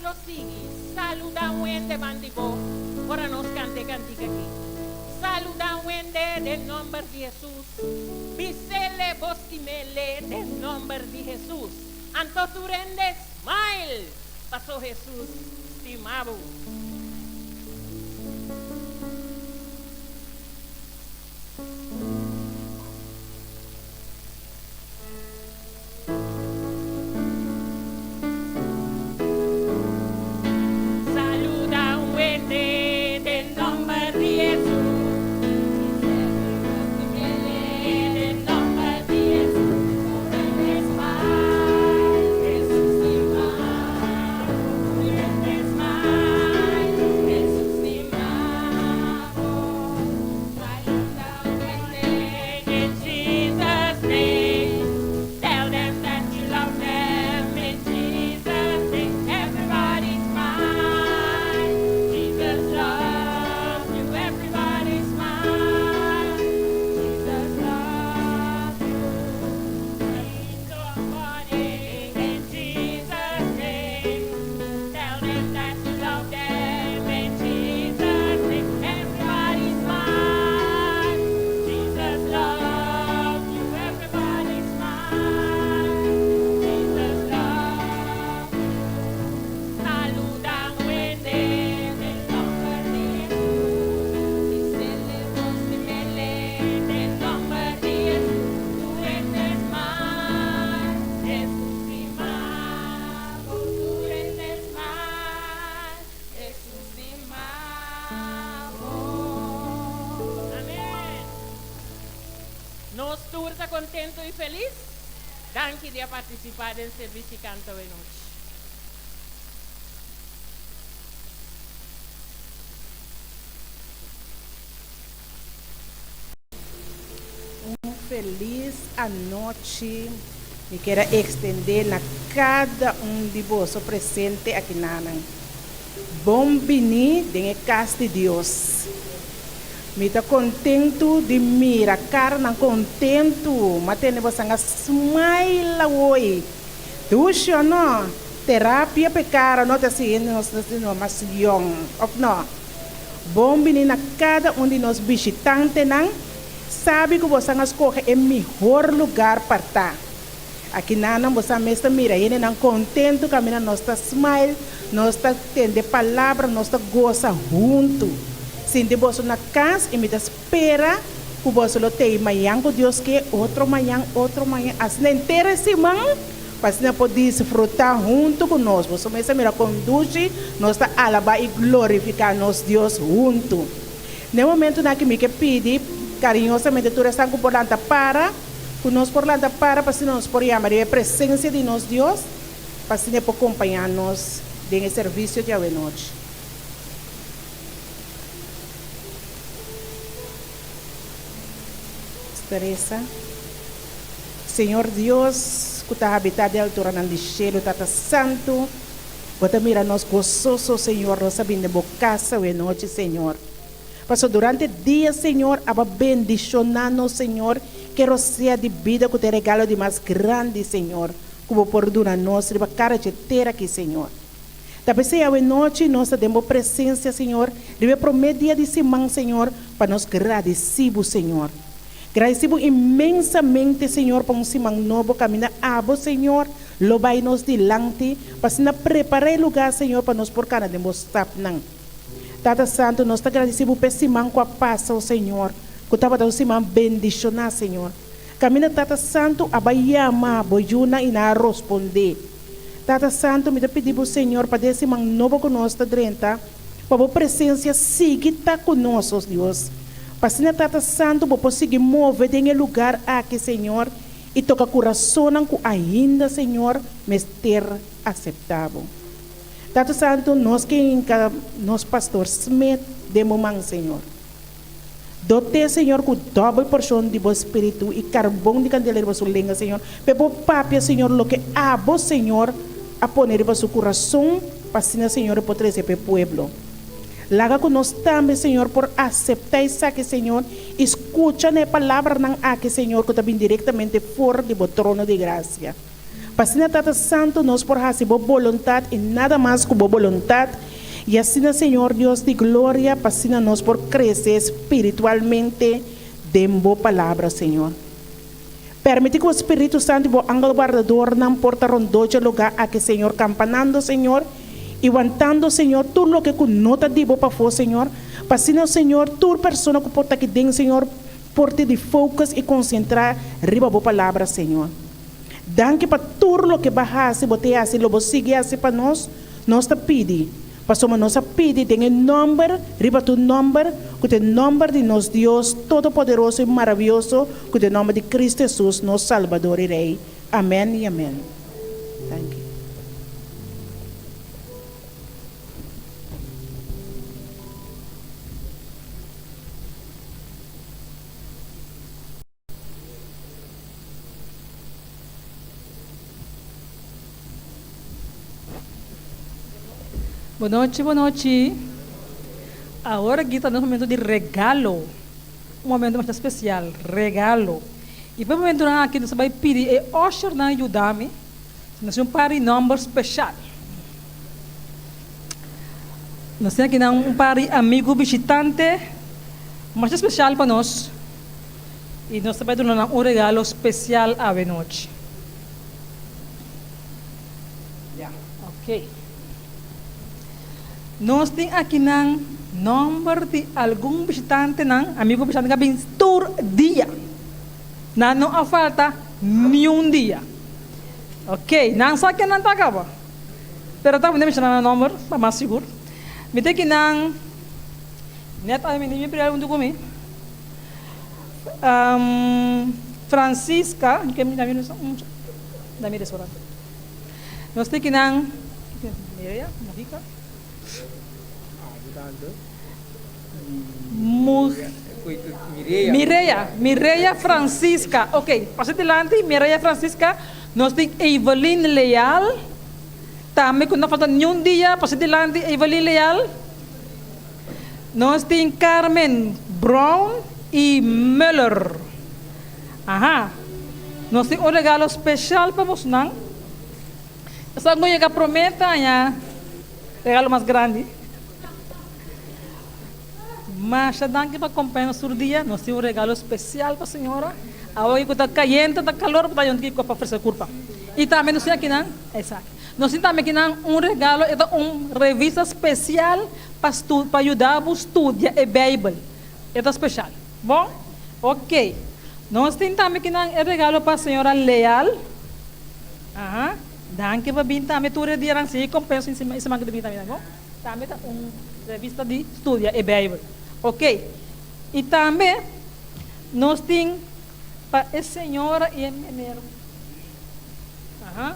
lo sigui saludá un hende bandi bo ora nos kanta e kantika akí. Saludá un hende den nòmber di Hesus. Bis'ele bo stim'ele den nòmber di Hesus. Anto tur hende smile paso Hesus stima bo. Saluda un hende den nomber di Hesus. Den nomber di Hesus. Hesus stima bo. Hesus stima bo. Saluda un hende in Jesus name. Tell them that you love them in Jesus name. Everybody smile. Jesus loves you. Everybody smile. Jesus loves you. Meet somebody in Jesus name. Tell them that you love them in Jesus name. Everybody smile. Jesus loves you. Everybody smile. Jesus loves you. Saluda un hende den nomber di Jesus. Bis'ele bo stim'ele den nomber di Jesus. Tur hende smile. Jesus stima bo. Tur hende smile. Jesus stima bo. Amen. Nos tur ta contento y feliz? Danki di a participa den servicio canto awe nochi. Un felis anochi mi kier a extende na cada un di boso presente akinanan. Bon bini den e cas di Dios. Mi ta kontentu di mira karanan kontentu. M'a tene bosan a smile awoi. Dushi o no? Terapia p'e kara no ta hasi hende nos ta sinti mas yong, of no? Bon bini na kada un di nos bishitantenan. Sabi ku bosan a skohe e mihor lugar pa ta. Akinanan bosan mes ta mira hendenan kontentu kaminda nos ta smile, nos ta tende palabra, nos ta gosa huntu. Sinti boso na kas i mi ta spera ku boso lo tei mañan ku Dios ke, otro mañan, otro mañan, asina henter e siman pa asina por disfrutá huntu ku nos. Boso mes a mira kon dushi nos ta alabá i glorifiká nos Dios huntu. Na e momentunan aki mi ke pidi kariñosamente tur esnan ku por lanta para. Ku nos por lanta para pa asina nos por yama riba e presensia di nos Dios, pa asina e por kompañá nos den e servisio di awenochi. Teresa, Señor Dios, ku ta habitá den alturanan di shelu, Tata Santu, Bo ta mira nos gososo, Señor, nos a bini den Bo kas awenochi, Señor. Paso durante dia Señor a ba bendiciona nos Señor ke rosea di bida ku ta e regalo di mas grandi Señor ku bo por duna nos riba kara dje tera aki Señor. Ta p'esei awe nochi nos ta den bo presencia Señor riba e prome dia di siman Señor pa nos gradeci bo Señor. Gradeci bo inmensamente Señor pa un siman nobo kaminda abo Señor lo bai nos dilanti pa asina prepara e lugar Señor pa nos por kana den bo stapnan. Tata Santu, nos ta gradisí Bo p'e siman ku a pasa, o Señor, ku tabata un siman bendishoná, Señor. Kaminda Tata Santu a bai yama Bo yunan i nan a rospondé. Tata Santu, mi ta pidi Bo, Señor, pa den e siman nobo ku nos ta drenta, pa Bo presensia sigui ta ku nos, o Dios. Pa asina, Tata Santu, Bo por sigui move den e lugar aki, Señor, i toka kurasonnan ku ainda, Señor, mester aseptá Bo. Tata Santu, nos ke hinka nos Pastor Smith den bo man, Señor. Dot'é, Señor, ku dòbel porshon di bo Spiritu i karbon di kandela riba su lenga, Señor, p'e por papia, Señor, loke abo, Señor, a pone riba su kurason, pa asina, Señor, e por trese p'e pueblo. Laga ku nos tambe, Señor, por aseptá esaki, Señor, i skucha na e palabranan aki, Señor, ku ta bin direktamente for di bo trono di grasia. Pa asina, Tata Santu, nos por hasi bo boluntat i nada mas ku bo boluntat. I asina, Señor Dios di gloria, pa asina nos por krese spiritualmente den bo Palabra, Señor. Permití ku bo Spiritu Santu i bo angel wardadornan por ta rondó dje lugá aki, Señor, kampanando, Señor, i wantando, Señor, tur loke ku no ta di bo pafó, Señor, pa asina, Señor, tur persona ku por ta aki den, Señor, por tin di focus i konsentrá riba bo Palabra, Señor. Danki pa tur loke bo a hasi, bo ta hasi i lo bo sigui hasi pa nos. Nos ta pidi, pasobra nos a pidi den e nòmber riba tur nòmber, ku ta e nòmber di nos Dios Todopoderoso i maravioso, ku ta e nòmber di Kristu Hesus, nos Salbador i Rei. Amèn i amèn. Danki. Bo nochi, bo nochi. Awor aki ta nos momento di regalo. Un momento masha special, regalo. Y pa e momentonan aki nos ta bay pidi e ushernan yuda mi. Nos tin un par di nomber special. Nos tin akinan un par di amigo bishitante masha special pa nos. Y nos ta bay duna nan un regalo special awe nochi. Ya, ok. Nos tin akinan nomber di algun bishitantenan, amigo bishitante ku a bin tur dia. Nan no a falta niun dia. Ok, nan sa ken nan ta kaba. Pero ta menshoná nan nomber pa mas sigur. Mi ta kinan net a mi primer huntu ku mi. Francisca, nos tin kinan Mireya, Mujica. Mireya, Mireya Francisca. Ok, pasa dilanti, Mireya Francisca. Nos tin Evelyn Leal. Tambe ku no falta niun dia, pasa dilanti, Evelyn Leal. Nos tin Carmen Brown i Muller. Aha. Nos tin un regalo speshal pa bosonan. Esaki ku yega promé ta haña regalo mas grandi. Masha danki pa kompaña nos tur dia. Nos tin un regalo spesial pa señora. Awe ku ta kayente, ta kalor, bo ta haña un tiki kos pa ofresé kurpa. I tambe nos tin akinan, esaki. Nos tin tambe akinan un regalo, e ta un revista spesial pa stu pa yuda bo studia e Beibel. E ta spesial. Bon? Oke. Nos tin tambe akinan e regalo pa señora Leal. Aha. Danki pa bin tambe tur e dianan. Sigui kompensa e siman ku ta bin tambe, bon? Tambe ta un revista di studia e Bijbel. Ok. I tambe nos tin pa e señora i e meneer. Aha.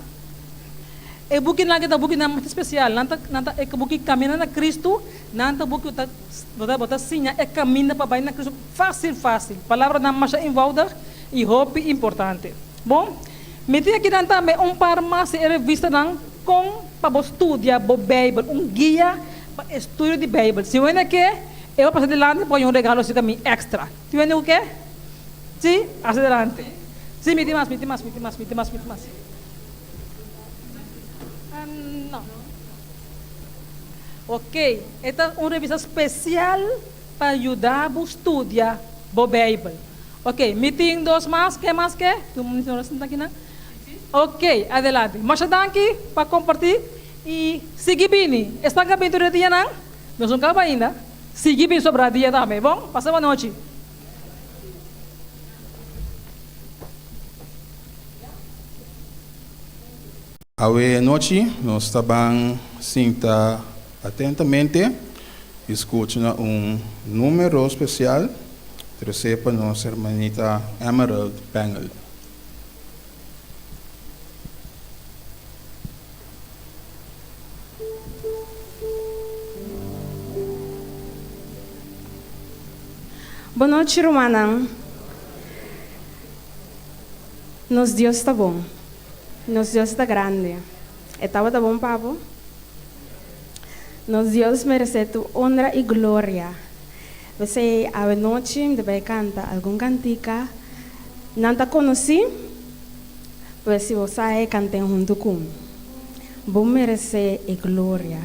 E bukinan aki ta bukinan masha spesial. Nan ta, nan ta e buki Camina na Cristo, nan ta buki ku ta, bo ta, bo ta siña e kaminda pa bai na Cristo fásil fásil. Palabranan masha eenvoudig i hopi importante. Bon, mi tin akinan tambe un par mas di e revistanan. Kon pa bo studia bo Beibel, un guia pa estudio di Beibel. Si wende ke, e bo pasa dilanti pa haña un regalo así tambe èkstra. Tin wende ku ke? Si? Pasa dilanti. Si, mi tin mas, mi tin mas, mi tin mas, mi tin mas, mi tin mas. No. Oke, e ta un revista spesial pa yuda bo studia bo Beibel. Oke, mi tin dos mas, ke mas ke? Tin un señora sinta akinan. Ok, adelante. Masha danki pa comparti y sigui bini. Esnan cu a bini tur e dianan, nos no caba ainda. Sigui bini sobra dia tambe. Bon, pasa bon nochi. Awe nochi nos ta ban sinta atentamente y scucha na un numero special trece pa nos hermanita Emerald Pengel. Bon nochi rumannan. Nos Dios ta bon. Nos Dios ta grandi. E tabata bon pa bo? Nos Dios meresé tur honra i gloria. P'esei awe nochi mi ta bai kanta algun kantika. Nan ta konosí, Pues si bo sa e kant'é huntu ku mi. Bo meresé e gloria.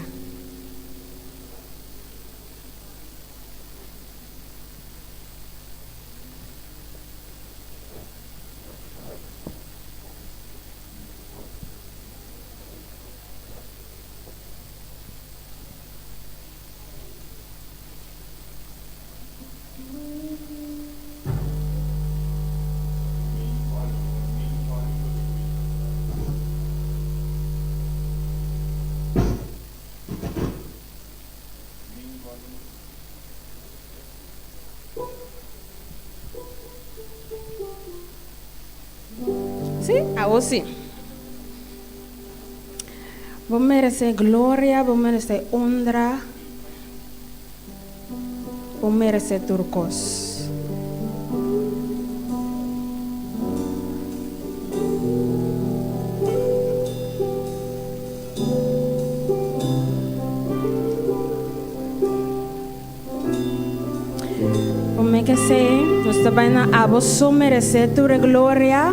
Sí? Awor sí. Bo meresé gloria, bo meresé honra, bo meresé tur kos. Promé ke esei, nos ta bai na Abo so meresé tur e gloria.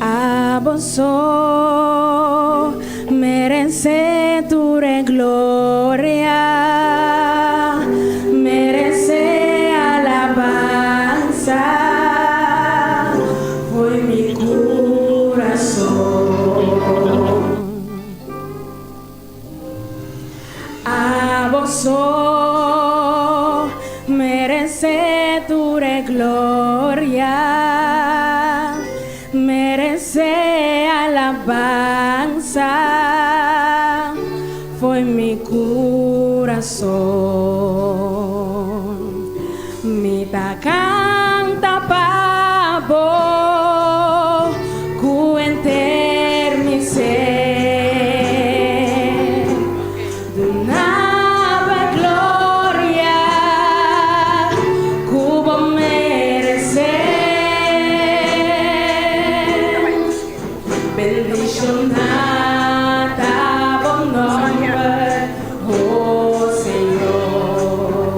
Abo so meresé tur e gloria, meresé alabansa. Foi mi kurason. Abo so meresé tur e gloria, meresé alabansa. Foi mi kurason. Mi ta kanta pa bo ku henter mi ser. Duna bo e gloria ku bo meresé. Bendishoná ta bo nòmber, o Señor.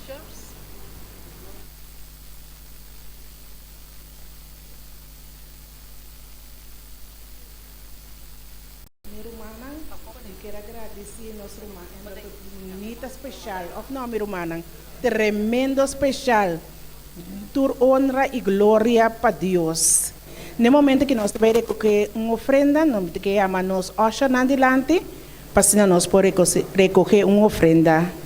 Ushers. Mi rumannan, mi kier a gradici nos ruman Endo cu bunita special, of no mi rumannan? Tremendo special. Tur honra y gloria pa Dios. N'e momento ki nos ta bay recoge un ofrenda, nos ta ke yama nos ushernan dilanti pa asina nos por recoge un ofrenda.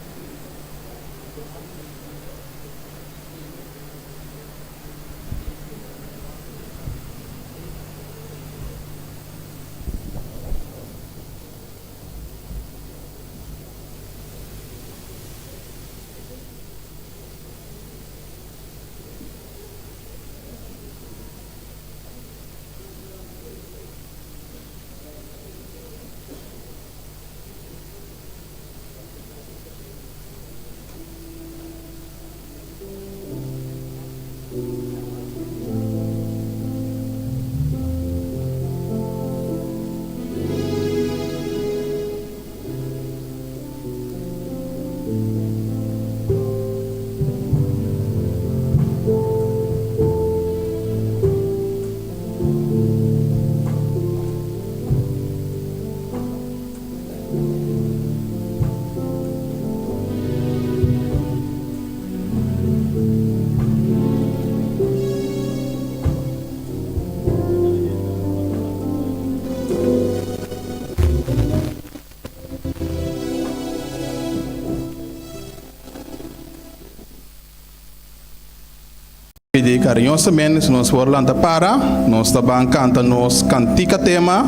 Pidi cariñosamente si nos por lanta para, nos ta ban canta nos cantica tema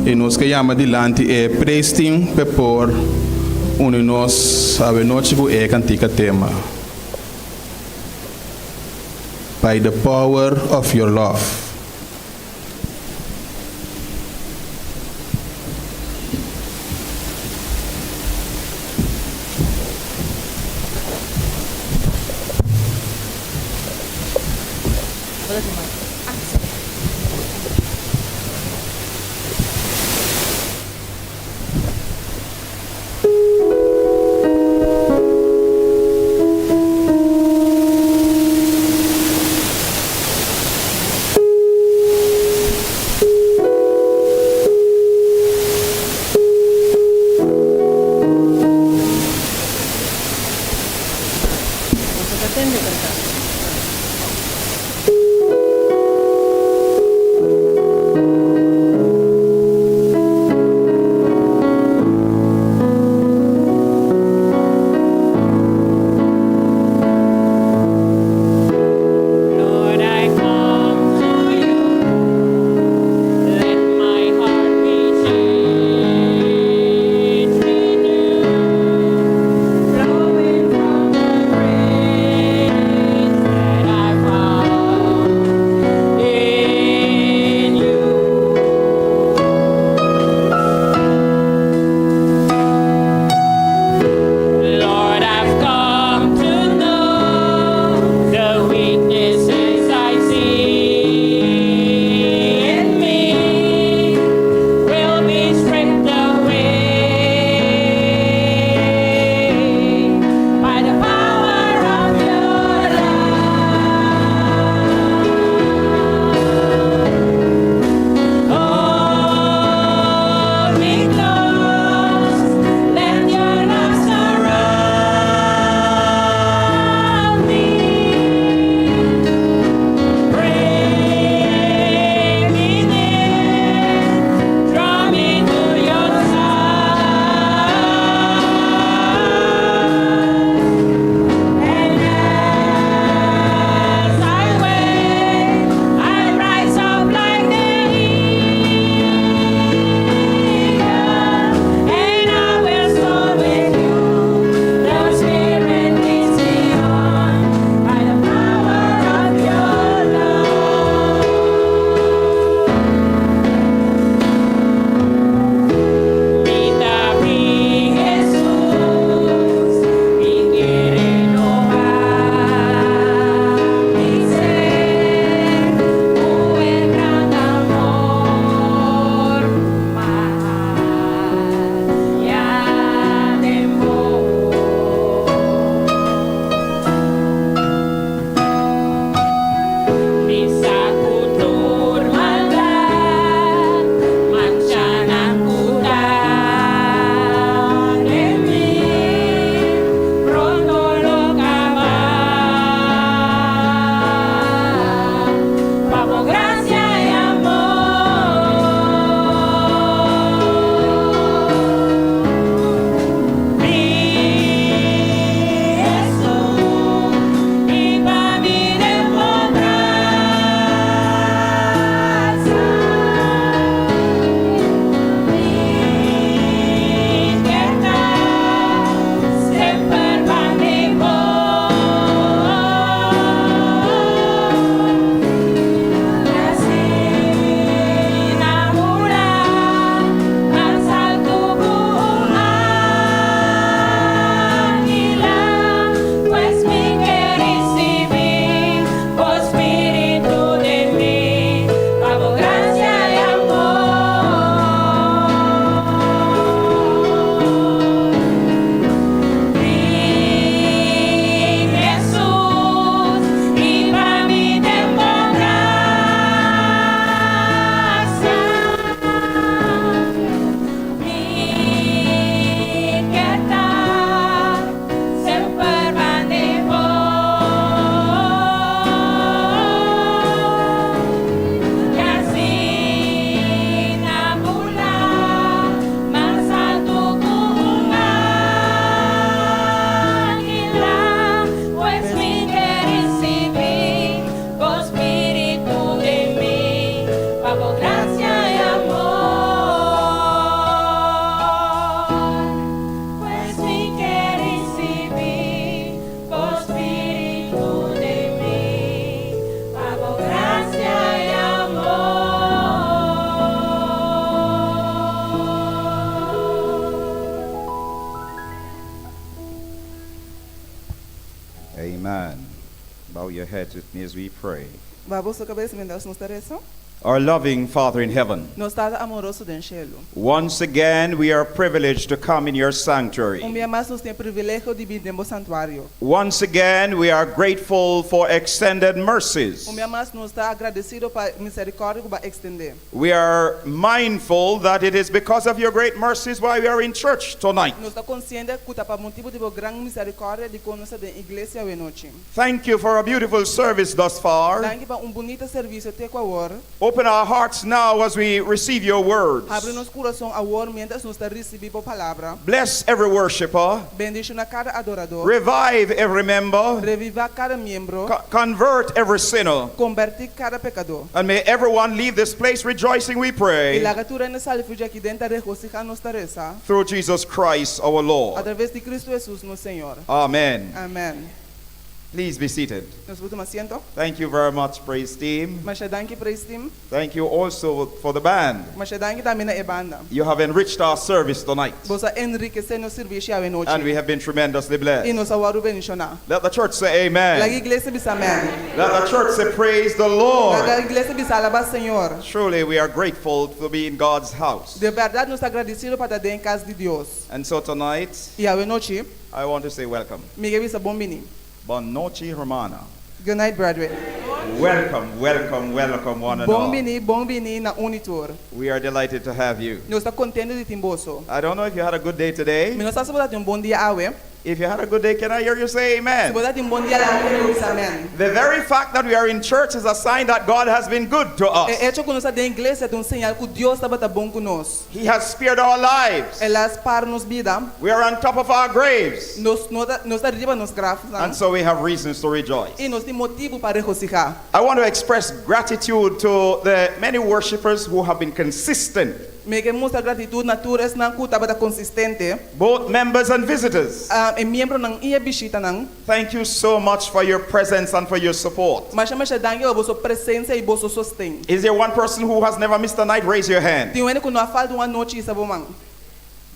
y nos ke yama dilanti e praise team pe por uni nos awe nochi cu e cantica tema. By the power of your love. Amen. Bow your heads with me as we pray. Baha boso kabes mientras nos ta resa. Our loving Father in heaven, Nos Tata amoroso den shelu. Once again we are privileged to come in your sanctuary. Un bia mas nos tin e privilegio di bin den bo santuario. Once again we are grateful for extended mercies. Un bia mas nos ta agradesido pa miserikòrdia ku bo a ekstendé. We are mindful that it is because of your great mercies why we are in church tonight. Nos ta konsiente ku ta pa motibu di bo gran miserikòrdia dikon nos ta den iglesia awe nochi. Thank you for a beautiful service thus far. Danki pa un bunita servisio te ku awor. Open our hearts now as we receive your words. Habri nos kurason awor miéntras nos ta risibí bo palabra. Bless every worshiper. Bendishoná kada adorador. Revive every member. Revivá kada miembro. Convert every sinner. Kombertí kada pekadó. And may everyone leave this place rejoicing, we I pray. laga tur hende sali for di aki den ta regosihá nos ta resa. Through Jesus Christ our Lord. Atraves di Kristu Hesus nos Señor. Amen. Amèn. Please be seated. Nos por tuma asiento. Thank you very much, praise team. Masha danki, praise team. Thank you also for the band. Masha danki tambe na e banda. You have enriched our service tonight. Boso a enrikesé nos servisio awe nochi. And we have been tremendously blessed. I nos a wòrdu bendishoná. Let the church say amen. Laga iglesia bisa amèn. Let the church say praise the Lord. Laga iglesia bisa alabá Señor. Truly we are grateful to be in God's house. Di bèrdat nos ta gradisido pa ta den kas di Dios. And so tonight, I awe nochi, I want to say welcome. mi ke bisa bon bini. Bon nochi, hermana. Good night, brethren. Welcome, welcome, welcome, one and Bon all. bini, bon bini na un i tur. We are delighted to have you. Nos ta kontentu di tin boso. I don't know if you had a good day today. Mi no sa si bo ta tin un bon dia awe. If you had a good day, can I hear you say amen? Si bo ta tin un bon dia, laga mi tende bo bisa amèn. The very fact that we are in church is a sign that God has been good to us. E echo ku nos ta den iglesia ta un señal ku Dios tabata bon ku nos. He has spared our lives. El a spar nos bida. We are on top of our graves. Nos no ta nos ta riba nos grafnan. And so we have reasons to rejoice. I nos tin motibu pa regosihá. I want to express gratitude to the many worshipers who have been consistent. Mi ke mustra gratitut na tur esnan ku tabata konsistente. Both members and visitors. E miembronan i e bishitanan. Thank you so much for your presence and for your support. Masha masha danki pa boso presensia i boso sosten. Is there one person who has never missed a night? Raise your hand. Tin un hende ku no a falta un anochi hisa bo man.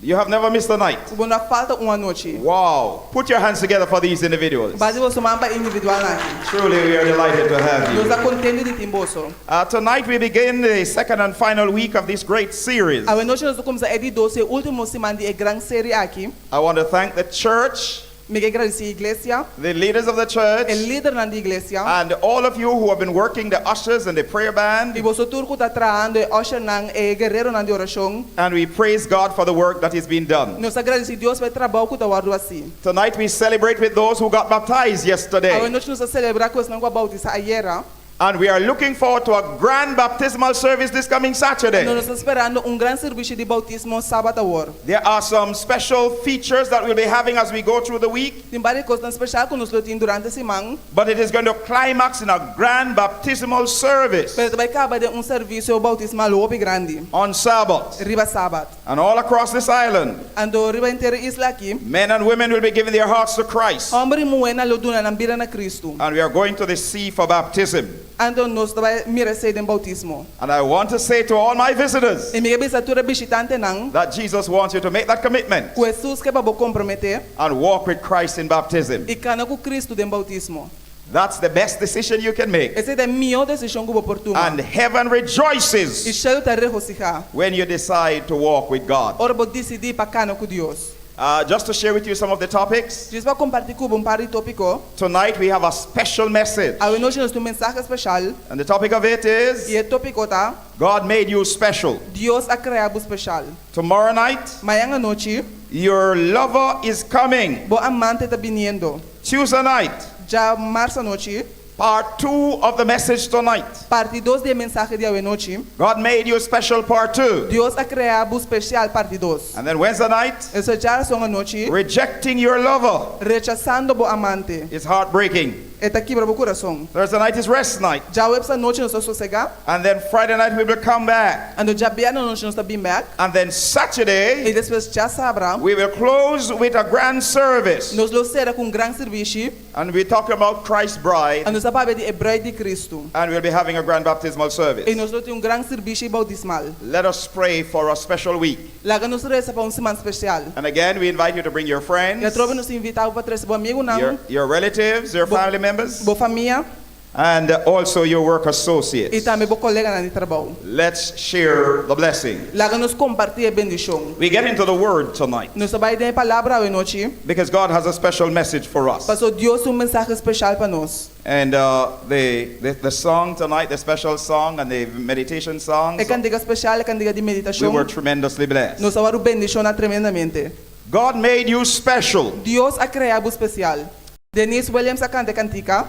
You have never missed a night. Bo no a falta un anochi. Wow. Put your hands together for these individuals. Bati boso man pa e individualnan aki. Truly we are delighted to have you. Nos ta kontentu di tin boso. Tonight we begin the second and final week of this great series. Awe nochi nos ta kuminsá e di dos i e último siman di e gran seri aki. I want to thank the church. Mi ke gradisí iglesia. The leaders of the church. E lidernan di iglesia. And all of you who have been working, the ushers and the prayer band. I boso tur ku ta trahando, e ushernan, e guereronan di orashon. And we praise God for the work that is being done. Nos ta gradisí Dios pa e trabou ku ta wòrdu hasí. Tonight we celebrate with those who got baptized yesterday. Awe nochi nos ta selebrá ku esnan ku a boutisá ayera. And we are looking forward to a grand baptismal service this coming Saturday. Anto nos ta sperando un gran servisio di boutismo sabat awor. There are some special features that we'll be having as we go through the week. Tin varios kosnan speshal ku nos lo tin durante siman. But it is going to climax in a grand baptismal service. Pero ta bai kaba den un servisio boutismal hopi grandi. On Sabbath. Riba sabat. And all across this island. Anto riba henter e isla aki. Men and women will be giving their hearts to Christ. Hòmber i muhénan lo duna nan bida na Kristu. And we are going to the sea for baptism. Anto nos ta bai mira esei den boutismo. And I want to say to all my visitors. I mi ke bisa tur e bishitantenan. That Jesus wants you to make that commitment. Ku Hesus ke pa bo komprometé. And walk with Christ in baptism. I kana ku Kristu den boutismo. That's the best decision you can make. Esei ta e mihó desishon ku bo por tuma. And heaven rejoices. I shelu ta regosihá. When you decide to walk with God. Ora bo disidí pa kana ku Dios. Just to share with you some of the topics. Djis pa kompartí ku bo un par di tópiko. Tonight we have a special message. Awe nochi nos tin un mensahe speshal. And the topic of it is. I e tópiko ta. God made you special. Dios a krea bo speshal. Tomorrow night. Mañan anochi. Your lover is coming. Bo amante ta biniendo. Tuesday night. Djamars anochi. Part two of the message tonight. Parti dos di e mensahe di awenochi. God made you special part two. Dios a krea bo spesial parti dos. And then Wednesday night. Eso djarason anochi. Rejecting your lover. Rechasando bo amante. It's heartbreaking. E ta kibra bo kurason. Thursday night is rest night. Djaweps anochi nos ta sosegá. And then Friday night we will come back. Anto djabièrnè anochi nos ta bin bèk. And then I Saturday despues djasabra we will close with a grand service. nos lo sera ku un gran sirbishi. And we talk about Christ's bride. I nos ta papia di e brùit di Kristu. And we'll be having a grand baptismal I service. nos lo tin un gran sirbishi boutismal. Let us pray for a special week. Laga nos resa pa un siman spesial. And again, we invite you to bring your I friends, atrobe nos ta invitá bo pa trese bo amigunan, your relatives, your bo, family members, bo famia and also your work i associates. tambe bo koleganan di trabou. Let's share the blessing. Laga nos kompartí e bendishon. We get into the Word tonight Nos ta bai den e Palabra awe nochi, because God has a special message for us. pasobra Dios tin un mensahe speshal pa nos. And the song tonight, the special song and the meditation songs, E kantika speshal, e kantika di we were meditashon, tremendously blessed. nos a wòrdu bendishoná tremendamente. God made you special. Dios a krea bo spesial. Denise Williams a kanta e kantika,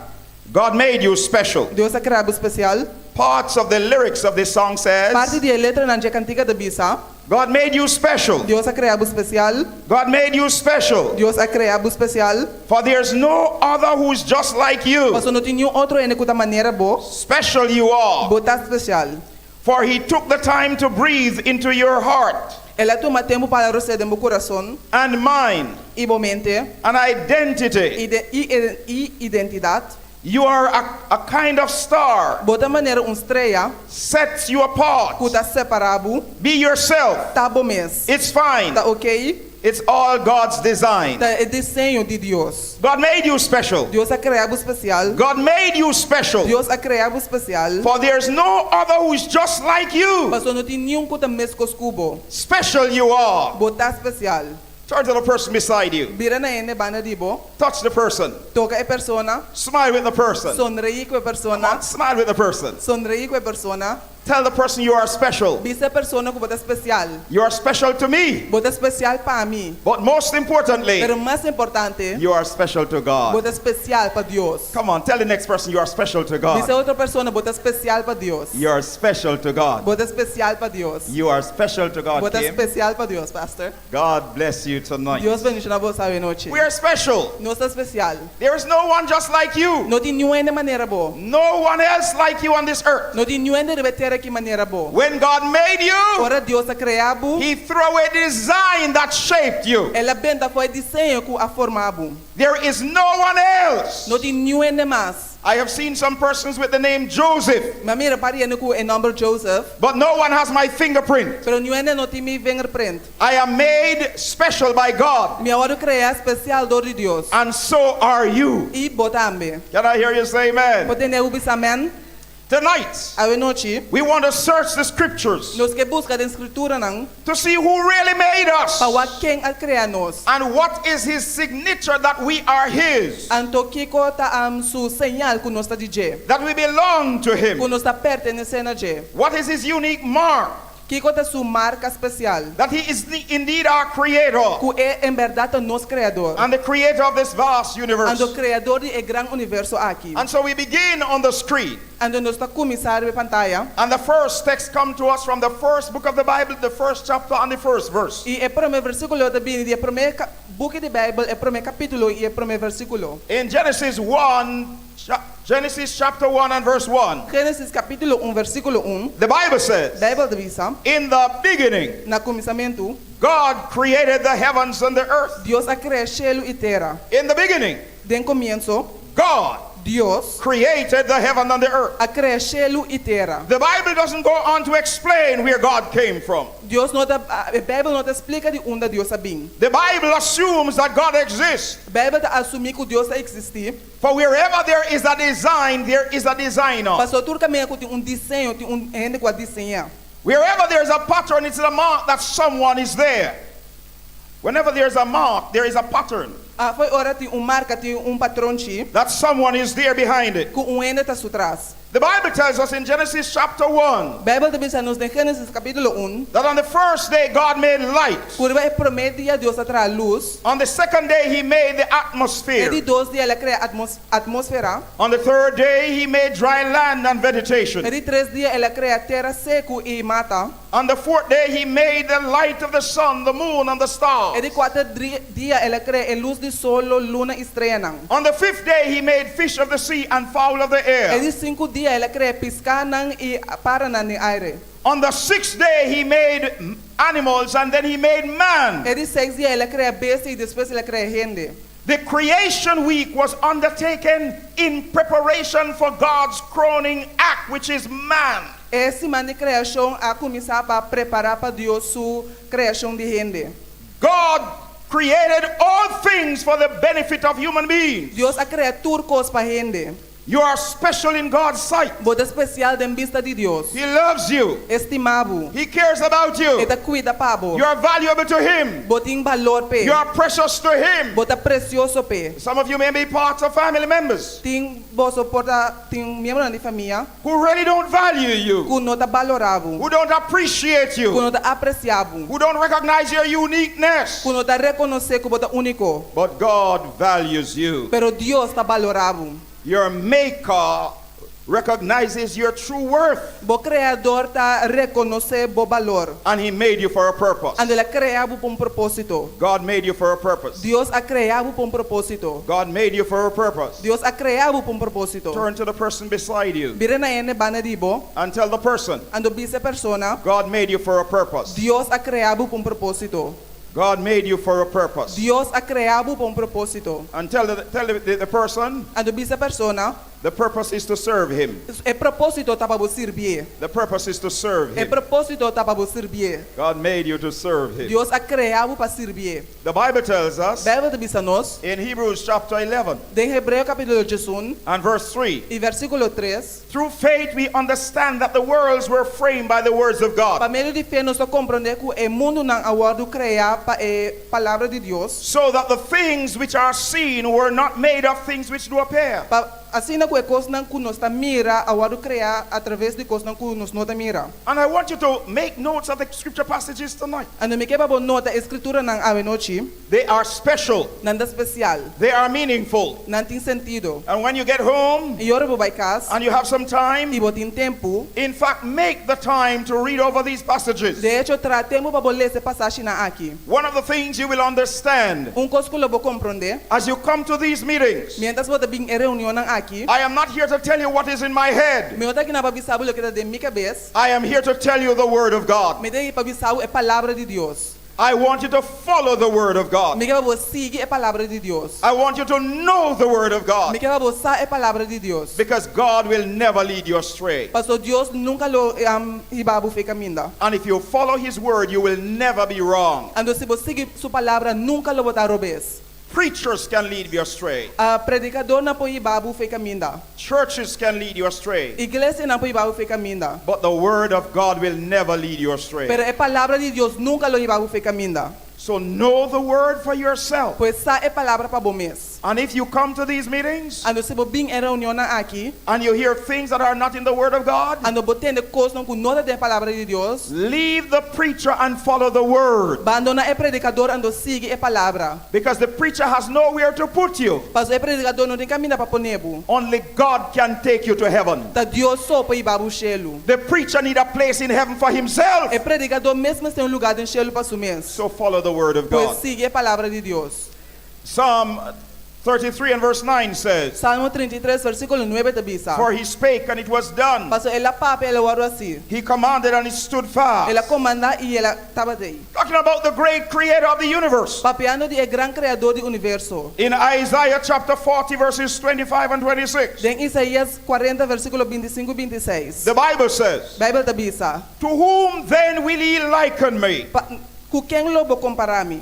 God made you special. Dios a krea bo spesial. Parts of the lyrics of this song Parti says, di e letranan dje kantika ta bisa, God made you special. Dios a krea bo spesial. God made you special. Dios a krea bo spesial. For there's no other who's just like you. Pasobra no tin niun otro hende ku ta manera bo. Special you are. Bo ta spesial. For he took the time to breathe into your heart El a tuma tempu pa rosea den bo kurason and mind i bo mente an identity. i i identidat. You are a kind of star. Bo ta manera un strea Sets you apart. ku ta separá bo. Be yourself. Ta bo mes. It's fine. Ta ok. It's all God's design. Ta e diseño di Dios. God made you special. Dios a krea bo spesial. God made you special. Dios a krea bo spesial. For there's no other who's just like you. Pasobra no tin niun ku ta meskos ku bo. Special you are. Bo ta spesial. Turn to the person beside you. Bira na hende banda di bo. Touch the person. Toka e persona. Smile with the person. Sonreí ku e persona. Smile with the person. Sonreí ku e persona. Tell the person you are special. Bisa e persona ku bo ta spesial. You are special to me. Bo ta spesial pa mi. But most importantly, Pero mas importante, you are special to bo God. ta spesial pa Dios. Come on, tell the next person you are special to Bisa God. otro persona bo ta spesial pa Dios. You are special to God. Bo ta spesial pa Dios. You are special to Bo God, ta Kim. spesial pa Dios, Pastor. God bless you tonight. Dios bendishoná boso awe nochi. We are special. Nos ta spesial. There is no one just like you. No tin niun hende manera bo. No one else like you on this earth. No tin niun hende riba e tera aki manera bo. When God made you, Ora Dios a krea bo, He threw a design that shaped you. El a benta afó e diseño ku a forma bo. There is no one else. No tin niun hende mas. I have seen some persons with the name Joseph, Mi a mira par di hende ku e nòmber Joseph, but no one has my fingerprint. pero niun hende no tin mi vingerprint. I am made special by God, Mi a wòrdu kreá spesial dor di Dios. and so are you. I bo tambe. Can I hear you say amen? Por tende bo bisa amèn? Tonight, Awe nochi, we want to search the scriptures nos ke buska den Skrituranan to see who really made us pa wak ken a krea nos. and what is his signature that we are his, Anto kiko ta su señal ku nos ta di dje, that we belong to ku him. nos ta pertenesé na dje. What is his unique mark? Kiko ta su marka spesial? That he is indeed our creator Ku e en bèrdat ta nos Kreador. and the creator of this vast universe. Anto Kreador di e gran universo aki. And so we begin on the screen. Anto nos ta kuminsá riba e pantaya. And the first text come to us from the first book of the Bible, the first chapter and the first verse. I e promé versíkulo ta bini di e promé buki di Beibel, e promé kapítulo i e promé versíkulo. In Genesis 1, Genesis chapter 1 and verse 1, Génesis kapítulo un versíkulo un, the Bible says, Beibel ta bisa, In the beginning, Na kuminsamentu, God created the heavens and the earth. Dios a krea shelu i tera. In the beginning, Den komienso, God Dios created the heaven and the earth. a krea shelu i tera. The Bible doesn't go on to explain where God came from. Dios no ta, e Beibel no ta splika di unda Dios a bin. The Bible assumes that God exists. Beibel ta asumí ku Dios ta eksistí. For wherever there is a design, there is a designer. Pasobra tur kaminda ku tin un diseño, tin un hende ku a diseñá. Wherever there is a pattern, it's a mark that someone is there. Whenever there is a mark, there is a pattern. Ah, foi ora tin un marka, tin un patronchi. That someone is there behind it. Ku un hende ta su tras. The Bible tells us in Genesis chapter 1 Beibel ta bisa nos den Génesis kapítulo un. that on the first day God made light. Ku riba e promé dia Dios a traha lus. On the second day he made the atmosphere. E di dos dia el a krea atmósfera. On the third day he made dry land and vegetation. E di tres dia el a krea tera seku i mata. On the fourth day, he made the light of the sun, the moon, and the stars. E di kuater dia el a krea e lus di solo, luna i streanan. On the fifth day, he made fish of the sea and fowl of the E air. di sinku dia el a krea piskánan i paranan den aire. On the sixth day, he made animals and then he made man. E di seis dia el a krea bestia i despues el a krea hende. The creation week was undertaken in preparation for God's crowning act, which is man. E siman di kreashon a kuminsá pa prepará pa Dios su kreashon di hende. God created all things for the benefit of human beings. Dios a krea tur kos pa hende. You are special in God's sight. Bo ta spesial den bista di Dios. He loves you. E stima bo. He cares about you. E ta kuida pa bo. You are valuable to Him. Bo tin balor p'e. You are precious to Him. Bo ta presioso p'e. Some of you may be parts of family members Tin boso por ta tin miembronan di famia who really don't value you, ku no ta balorá bo, who don't appreciate ku you, no ta apresiá bo, who don't recognize your uniqueness. ku no ta rekonosé ku bo ta úniko. But God values you. Pero Dios ta balorá bo. Your maker recognizes your true worth, Bo kreador ta rekonosé bo balor. and he made you for a purpose. Anto el a krea bo pa un propósito. God made you for a purpose. Dios a krea bo pa un propósito. God made you for a purpose. Dios a krea bo pa un propósito. Turn to the person beside you Bira na e hende banda di bo, and tell the person, anto bisa e persona, God made you for a purpose. Dios a krea bo pa un propósito. God made you for a purpose. Dios a krea bo pa un propósito. And tell the, tell the, the person, Anto bisa e persona, the purpose is to serve him. E propósito ta pa bo sirbié. The purpose is to serve E him. propósito ta pa bo sirbié. God made you to serve him. Dios a krea bo pa sirbié. The Bible tells us Beibel ta bisa nos, in Hebrews chapter 11 den Hebreo kapítulo 11 and verse 3. i versíkulo 3, Through faith we understand that the worlds were framed by the words of Pa God, medio di fe nos ta komprondé ku e mundunan a wòrdu kreá pa e Palabra di Dios, so that the things which are seen were not made of things which do appear. pa asina ku e kosnan ku nos ta mira a wòrdu kreá atraves di kosnan ku nos no ta mira. And I want you to make notes of the scripture passages tonight. Anto mi ke pa bo nota e skrituranan awe nochi. They are special. Nan ta spesial. They are meaningful. Nan tin sentido. And when you get home I ora bo bai kas and you have some time, i bo tin tempu, in fact, make the time to read over these passages. de echo traha tempu pa bo lesa e pasashinan aki. One of the things you will understand Un kos ku lo bo komprondé, as you come to these meetings, miéntras bo ta bin e reunionnan aki, I am not here to tell you what is in my head. mi no ta akinan pa bisa bo loke ta den mi kabes, I am here to tell you the Word of God. mi ta aki pa bisa bo e Palabra di Dios. I want you to follow the Word of God. Mi ke pa bo sigui e Palabra di Dios. I want you to know the Word of Mi God. ke pa bo sa e Palabra di Dios. Because God will never lead you astray. Paso Dios nunka lo hiba bo fo'i kaminda. And if you follow His Word, you will never be wrong. Anto si bo sigui su Palabra, nunka lo bo ta robes. Preachers can lead you astray. Predikadónan por hiba bo fo'i kaminda. Churches can lead you astray. Iglesianan por hiba bo fo'i kaminda. But the Word of God will never lead you astray. Pero e Palabra di Dios nunka lo hiba bo fo'i kaminda. So know the Word for yourself. Pues sa e Palabra pa bo mes. And if you come to these meetings Anto si bo bin e reunionnan aki, and you hear things that are not in the Word of God, anto bo tende kosnan ku no ta den Palabra di Dios, leave the preacher and follow the Word. Bandoná e predikador anto sigui e Palabra. Because the preacher has nowhere to put you. Paso e predikador no tin kaminda pa pone bo. Only God can take you to heaven. Ta Dios so por hiba bo shelu. The preacher need a place in heaven for himself. E predikador mes mester un lugá den shelu pa su mes. So follow the Word of Pues God. sigui e Palabra di Dios. Psalm 33 and verse 9 says, Salmo 33 versíkulo 9 ta bisa. For he spake and it was done. Paso el a papia el a wòrdu hasí. He commanded and it stood fast. El a komandá i el a tabat'ei. Talking about the great creator of the universe. Papiando di e gran kreador di universo. In Isaiah chapter 40 verses 25 and 26. Den Isaías 40 versíkulo 25 i 26. The Bible says, Beibel ta bisa. To whom then will ye liken me? Pa, ku ken lo bo kompará mi?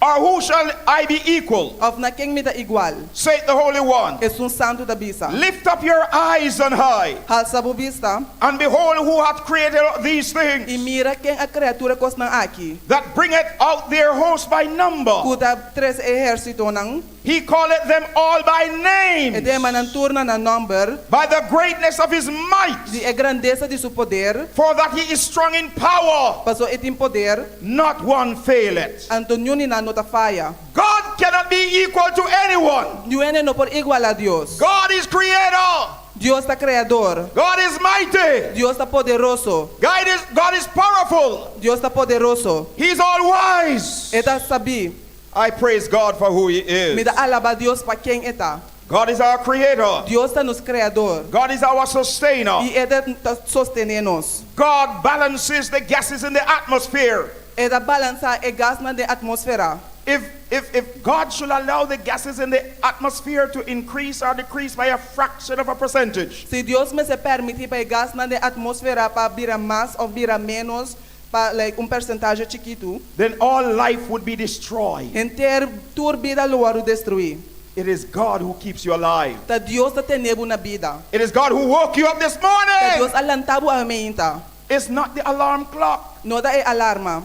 Or who shall I be equal? Òf na ken mi ta igual? Saith the Holy One. Esun Santu ta bisa. Lift up your eyes on high, Halsa bo bista. and behold who hath created these I things, mira ken a krea tur e kosnan aki. that bringeth out their host by number. Ku ta trese e ehérsitonan. He calleth them all by E name, ta yama nan tur na nan nòmber. by the greatness of his might, Di e grandesa di su poder. for that he is strong in power, Paso e tin poder. not one faileth. Anto niun di nan no ta faya. God cannot be equal to anyone. Niun hende no por igualá Dios. God is creator. Dios ta kreador. God is mighty. Dios ta poderoso. God is powerful. Dios ta poderoso. He's all wise. E ta sabí. I praise God for who He Mi is. ta alabá Dios pa ken e ta. God is our creator. Dios ta nos kreador. God is our sustainer. I E ta sostené nos. God balances the gases in the atmosphere. E ta balansá e gasnan den atmósfera. If God should allow the gases in the atmosphere to increase or decrease by a fraction of a percentage, Si Dios mester permití pa e gasnan den atmósfera pa bira mas òf bira ménos, pa like un porsentahe chikitu, then all life would be destroyed. Henter tur bida lo wòrdu destruí. It is God who keeps you alive. Ta Dios ta tene bo na bida. It is God who woke you up this Ta Dios morning. a lanta bo awe mainta. It's not the alarm clock. No ta e alarma.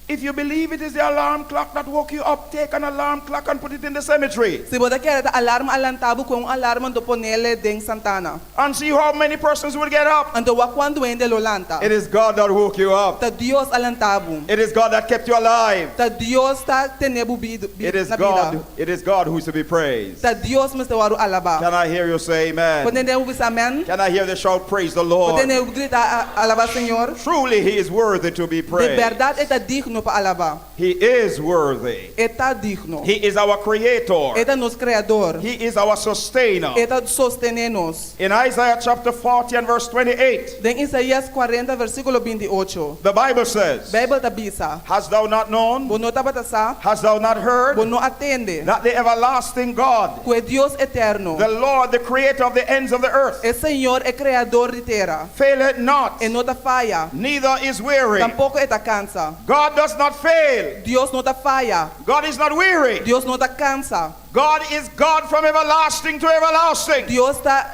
If you believe it is the alarm clock that woke you up, take an alarm clock and put it in the cemetery. Si bo ta kere ta alarma a lanta bo, kohe un alarma anto ponele den santana. And see how many persons will get up. Anto wak kuantu hende lo lanta. It is God that woke you up. Ta Dios a lanta bo. It is God that kept you alive. Ta Dios ta tene bo bida. It is Na bida. God. It is God who is to be praised. Ta Dios mester wòrdu alabá. Can I hear you say amen? Por tende bo bisa amèn? Can I hear the shout, praise the Por Lord? tende bo grita alabá Señor? Truly, He is worthy to be Di praised. bèrdat e ta digno pa alabá. He is worthy. E ta digno. He is our creator. E ta nos kreador. He is our sustainer. E ta sostené nos. In Isaiah chapter 40 and verse 28, Den Isaías 40, versíkulo 28. the Bible says, Beibel ta bisa. Hast thou not known? Bo no tabata sa. Hast thou not heard Bo no a tende. that the everlasting God, Ku e Dios eterno. the Lord, the creator of the ends of the earth, E Señor e kreador di tera. faileth not, E no ta faya. neither is weary? Tampoko e ta kansa. God does not fail. Dios no ta faya. God is not weary. Dios no ta kansa. God is God from everlasting to everlasting. Dios ta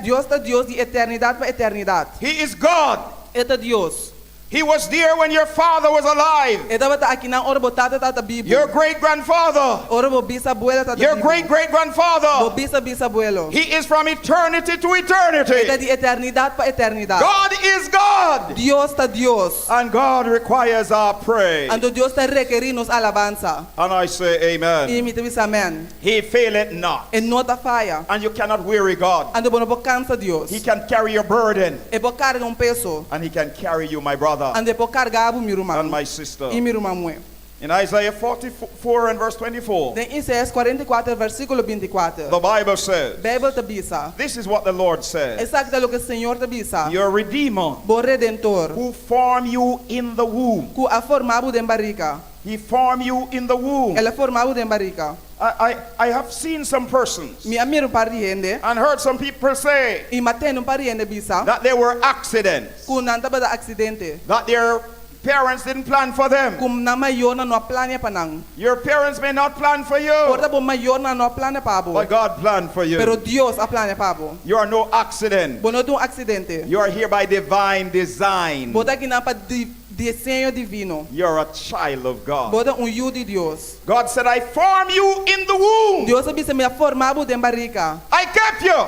Dios ta Dios di eternidat pa eternidat. He is God. E ta Dios. He was there when your father was alive, E tabata akinan ora bo tata tabata bibu. your great grandfather, Ora bo bisabuela tabata your bibu. great great Bo grandfather. bisa bisabuelo. He is from eternity to E ta eternity. di eternidat pa eternidat. God is God. Dios ta Dios. And God requires our praise. Anto Dios ta rekerí nos alabansa. And I say, I Amen. mi ta bisa amèn. He faileth not. E no ta faya. And you cannot weary God. Anto bo no por kansa Dios. He can carry your burden. E por karga un peso. And He can carry you, my brother Anto e por karga bo mi and ruman. my sister. I mi ruman muhé. In Isaiah 44 and verse 24, Den Isaías 44, versíkulo 24. the Bible says, Beibel ta bisa. This is what the Lord says. Esaki ta loke Señor ta bisa. Your Redeemer, Bo Redentor. who formed you in the womb. Ku a forma bo den barika. He formed you in the womb. El a forma bo den barika. I have seen some persons Mi a mira un par di hende. and heard some people say I m'a tende un par di hende bisa. that they were accidents, Ku nan tabata aksidente. that their parents didn't plan for them. Ku nan mayornan no a plania pa nan. Your parents may not plan for you, Por ta bo mayornan no a plania pa bo. but God planned for Pero you. Dios a plania pa bo. You are no accident. Bo no ta un aksidente. You are here by divine design. Bo ta akinan pa di diseño divino. You're a child of God. Bo ta un yu di Dios. God said, I formed you in the womb. Dios a bisa mi a forma bo den barika. I kept you.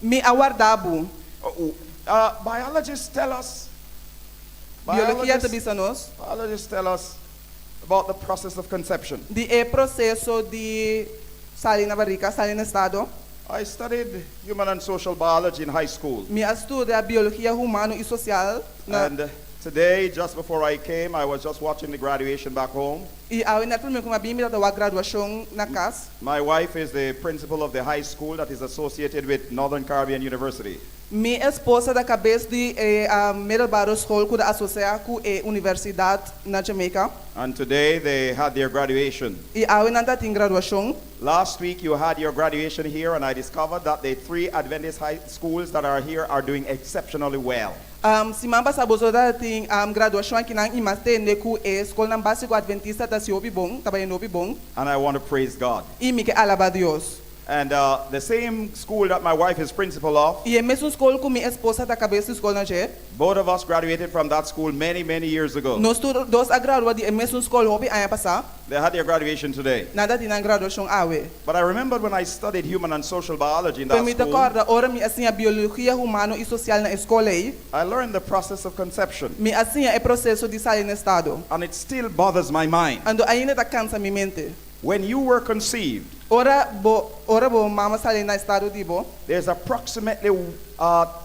Mi a warda bo. Biologists tell us. Biologia ta Biologists, bisa nos. biologists tell us about the process of conception. Di e proseso di sali na barika, sali na estado. I studied human and social biology in high school. Mi a studia biologia humano i sosial. Na, And today, just before I came, I was just watching the graduation back home. i awe nèt promé ku m'a bin mi tabata wak graduashon na kas. My wife is the principal of the high school that is associated with Northern Caribbean University. Mi esposa ta kabes di e middelbare school ku ta asosiá ku e universidat na Jamaica. And today they had their graduation. I awe nan tabatin graduashon. Last week you had your graduation here, and I discovered that the three Adventist high schools that are here are doing exceptionally well. Um, siman pasá boso tabatin um, graduashon akinan i m'a tende ku e skolnan básiko adventista ta hasi hopi bon, ta bayendo hopi bon. And I want to praise God. I mi ke alabá Dios. And the same school that my wife is principal of, I e mesun skol ku mi esposa ta kabes di skol na dje. both of us graduated from that school many, many years ago. Nos tur dos a gradua di e mesun skol hopi aña pasá. They had their graduation today. Nan tabatin nan graduashon awe. But I remembered when I studied human and social biology in Pero that mi ta school, kòrda ora mi a siña biologia humano i sosial na e skol ei. I learned the process of conception. Mi a siña e proseso di sali na estado. And it still bothers my mind. Anto ainda ta kansa mi mente. When you were conceived, Ora bo ora bo mama sali na estado di bo, there's approximately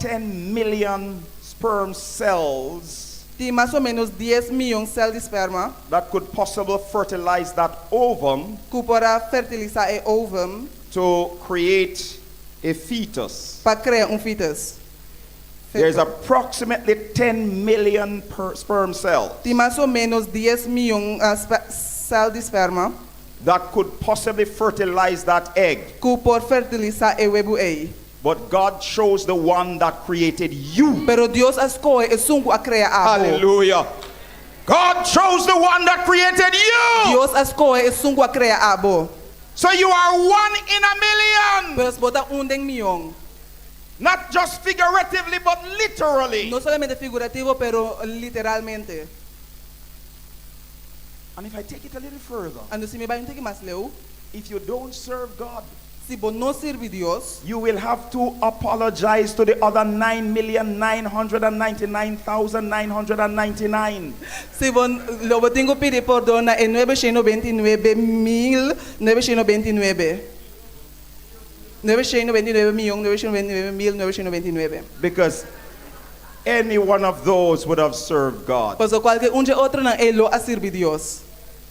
10 million sperm cells tin mas o ménos 10 mion sèl di sperma that could possibly fertilize that ovum ku por a fertilisá e ovum to create a fetus. Pa krea un fetus. There's approximately 10 million per sperm cells Tin mas o ménos 10 mion uh, sèl di sperma that could possibly fertilize that egg. Ku por fertilisá e webu ei. But God chose the one that created you. Pero Dios a skohe esun ku a krea abo. Hallelujah. God chose the one that created you. Dios a skohe esun ku a krea abo. So you are one in a million. Pues bo ta un den mion. Not just figuratively, but literally. No solamente figurativo, pero literalmente. And if I take it a little further, Anto si mi bai un tiki mas leu, if you don't serve God, si bo no sirbi Dios, you will have to apologize to the other 9,999,999. Si bo lo bo tin ku pidi pordon na e 999 999. 999 mion 999 mil 999. Because any one of those would have served God. Paso kualke un dje otronan ei lo a sirbi Dios.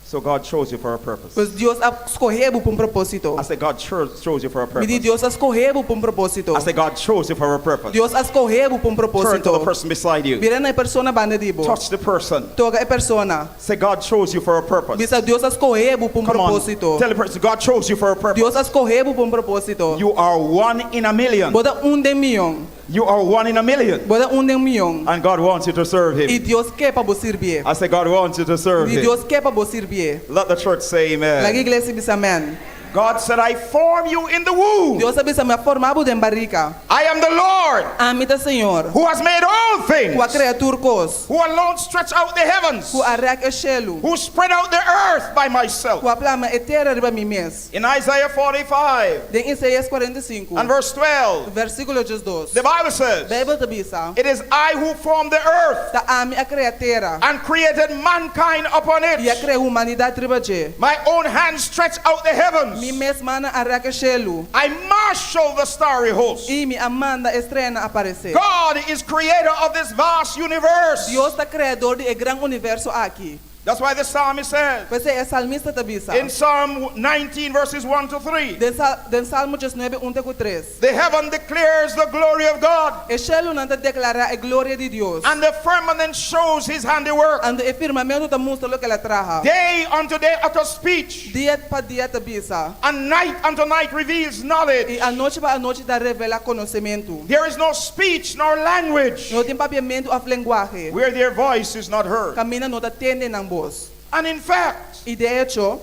So God chose you for a purpose. Pues Dios a skohe bo pa un propósito. I said God chose you for a Mi di purpose. Dios a skohe bo pa un propósito. I said God chose you for a purpose. Dios a skohe bo pa un Turn to the propósito. person beside you. Bira na e persona banda di bo. Touch the person. Toka e persona. Say God chose you for a purpose. Bisa Dios a skohe bo pa un Come on. propósito. Tell the person God chose you for a purpose. Dios a skohe bo pa un propósito. You are one in a million. Bo ta un den mion. You are one in a million. Bo ta un den mion. And God wants you to serve I him. Dios ke pa bo sirbié. I say God wants you to serve I him. Dios ke pa bo sirbié. Let the church say Laga amen. iglesia bisa amèn. God said, I form you in the womb. Dios a bisa mi a forma bo den barika. I am the Lord Ami ta Señor. who has made all things, Ku a krea tur kos. who alone stretched out the heavens, Ku a rèk e shelu. who spread out the earth by myself. Ku a plama e tera riba mi mes. In Isaiah 45 Den Isaías 45, and verse 12, versíkulo 12. the Bible says, Beibel ta bisa, It is I who formed the earth Ta ami a krea tera and created mankind upon i a it. krea humanidat riba dje. My own hand stretched out the heavens. Mi mes mannan a rèk e shelu I marshal the starry host. i mi a manda e streanan aparesé. God is creator of this vast universe. Dios ta kreador di e gran universo aki. That's why the psalmist says P'esei e salmista ta bisa. in Psalm 19, verses 1 to 3, Den, sal, den Salmo 19, 1 te ku 3. the heaven declares the glory of God, E shelunan ta deklará e gloria di Dios. and the firmament shows his handiwork. Anto e firmamentu ta mustra loke el a traha. Day unto day utters speech, Dia pa dia ta bisa. and night unto night reveals knowledge. I anochi pa anochi ta revelá konosementu. There is no speech nor language No tin papiamentu òf lenguahe. where their voice is not heard. Kaminda no ta tende nan bos. And in fact, I de echo,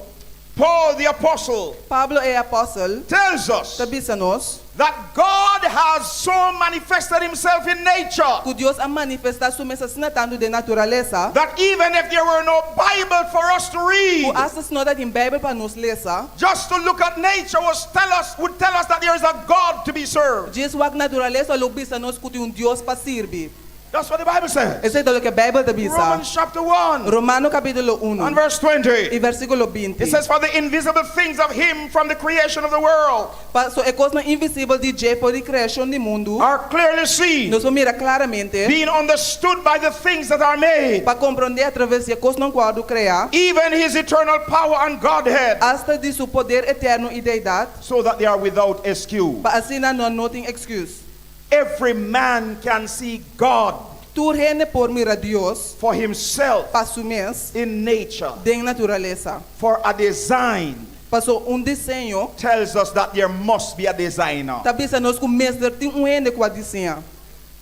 Paul the apostle Pablo e apòstel tells us ta bisa nos that God has so manifested himself in nature ku Dios a manifestá su mes asina tantu den naturalesa that even if there were no Bible for us to ku read, asta si no tabatin Beibel pa nos lesa, just to look at nature was tell us would tell us that there is a God to be served. djis wak naturalesa lo bisa nos ku tin un Dios pa sirbi. That's what the Bible says. Esei ta loke Beibel ta bisa. Romans chapter 1 Romano kapítulo and 1 verse 20. i versíkulo 20. It says, For the invisible things of him from the creation of the world Paso e kosnan invisibel di dje for di kreashon di mundu, are clearly seen, nos por mira klaramente, being understood by the things that are made, pa komprondé atraves di e kosnan ku a wòrdu kreá, even his eternal power and Godhead, asta di su poder eterno i deidat, so that they are without excuse. pa asina nan no tin èksküs. Every man can see God Tur hende por mira Dios for himself pa su mes in nature, den naturalesa. for a design Paso un diseño tells us that there must be a designer. ta bisa nos ku mester tin un hende ku a diseñá.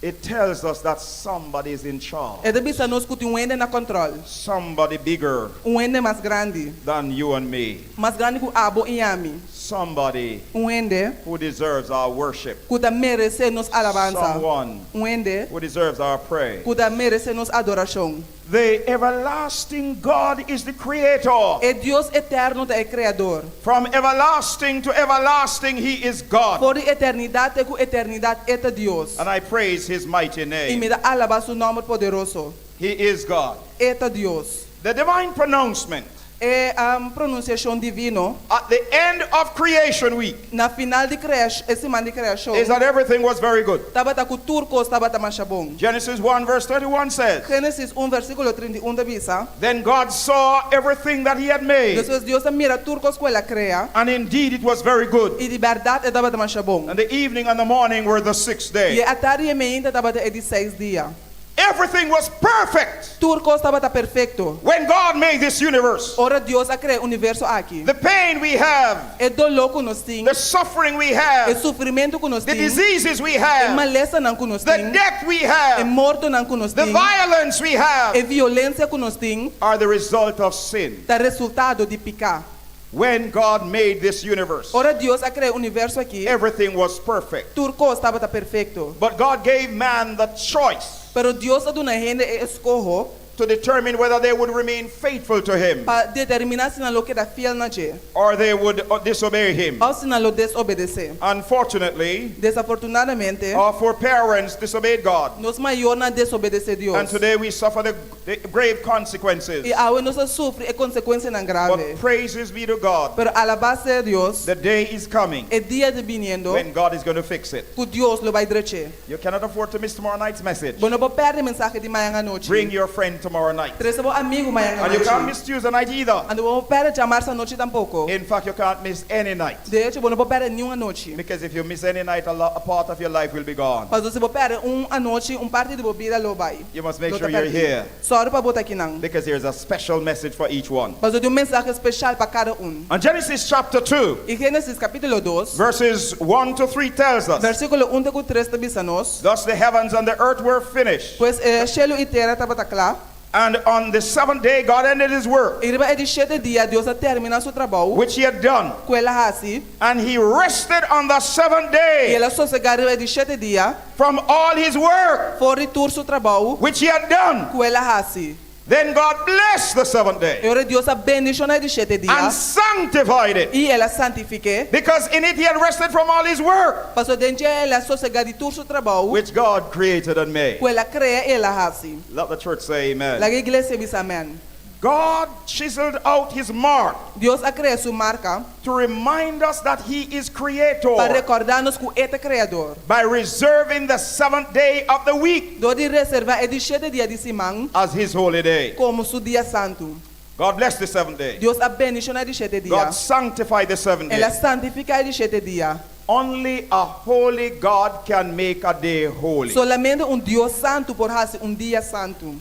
It tells us that somebody is in charge, E ta bisa nos ku tin un hende na kòntròl. somebody bigger Un hende mas grandi. than you and me, Mas grandi ku abo i ami. somebody Un hende who deserves our worship, ku ta meresé nos alabansa. someone Un hende who deserves our praise. ku ta meresé nos adorashon. The everlasting God is the creator. E Dios eterno ta e kreador. From everlasting to everlasting, he is God. For di eternidat te ku eternidat e ta Dios. And I praise his mighty I name. mi ta alabá su nòmber poderoso. He is God. E ta Dios. The divine pronouncement. E pronunsiashon divino at the end of creation week na final di kreashon, e siman di kreashon, is that everything was very good. Tabata ku tur kos tabata masha bon. Genesis 1 verse 31 says, Génesis 1 versíkulo 31 ta bisa, Then God saw everything that he had made, Despues Dios a mira tur kos ku el a krea, and indeed it was very good. I di bèrdat e tabata masha bon. And the evening and the morning were the sixth I day. e atardi i e meinta tabata e di seis dia. Everything was perfect Tur kos tabata perfekto when God made this universe. ora Dios a krea e universo aki. The pain we have, E doló ku nos tin, the suffering we e have, sufrimentu ku nos the tin, diseases we e have, malesanan ku nos the tin, death we e have, mortonan ku nos the tin, violence we e have violensia ku nos tin, are the result of sin. ta resultado di piká. When God made this universe, Ora Dios a krea e universo aki, everything was perfect. tur kos tabata perfekto. But God gave man the choice Pero Dios a duna hende e eskoho to determine whether they would remain faithful to him pa determiná si nan lo keda fiel na dje or they would disobey him. òf si nan lo desobedesé. Unfortunately, Desafortunadamente, our foreparents disobeyed God. nos mayornan a desobedesé And Dios. today we suffer the grave consequences. I awe nos ta sufri e konsekuensianan But grave. praises be to God, Pero alabá sea Dios, the day is coming e dia ta biniendo when God is going to fix it. ku Dios lo bai drech'é. You cannot afford to miss tomorrow night's message. Bo no por pèrdè mensahe di mañan anochi. Bring your friend tomorrow night. Trese bo amigu mañan And you can't anochi. miss Tuesday night either. Anto bo no por pèrdè djamars anochi tampoko. In fact, you can't miss any night. De echo, bo no por pèrdè niun anochi. Because if you miss any night, a part of your life will be gone. Pasobra si bo pèrdè un anochi, un parti di bo bida lo bai. You must make Lo ta sure you're pèrdí. here. Sòru pa bo ta akinan. Because there's a special message for each one. Pasobra tin un mensahe spesial pa kada un. And Genesis chapter 2, I Génesis kapítulo 2, verses 1 to 3 tells us versíkulo 1 te ku 3 ta bisa nos, Thus the heavens and the earth were finished. Pues e shelu i tera tabata kla, And on the seventh day, God ended his work, i riba e di shete dia Dios a terminá su trabou which he had done. ku el a hasi, And he rested on the seventh i day el a sosegá riba e di shete dia from all his work, for di tur su trabou which he had done. ku el a hasi. Then God blessed the seventh E day ora Dios a bendishoná e di shete dia and sanctified it, i el a santifik'é, because in it he had rested from all his work, pasobra den dje el a sosegá di tur su trabou which God created and made. ku el a krea i el a hasi. Let the church say amen. Laga iglesia bisa amèn. God chiseled out his mark Dios a krea su marka to remind us that he is creator pa rekordá nos ku E ta Kreador. by reserving the seventh day of the week Dor di reservá e di shete dia di siman as his holy day. komo su dia santu. God bless the seventh day. Dios a bendishoná e di shete dia. God sanctified the seventh El a day. santifiká e di shete dia. Only a holy God can make a day holy. Solamente un Dios santu por hasi un dia santu.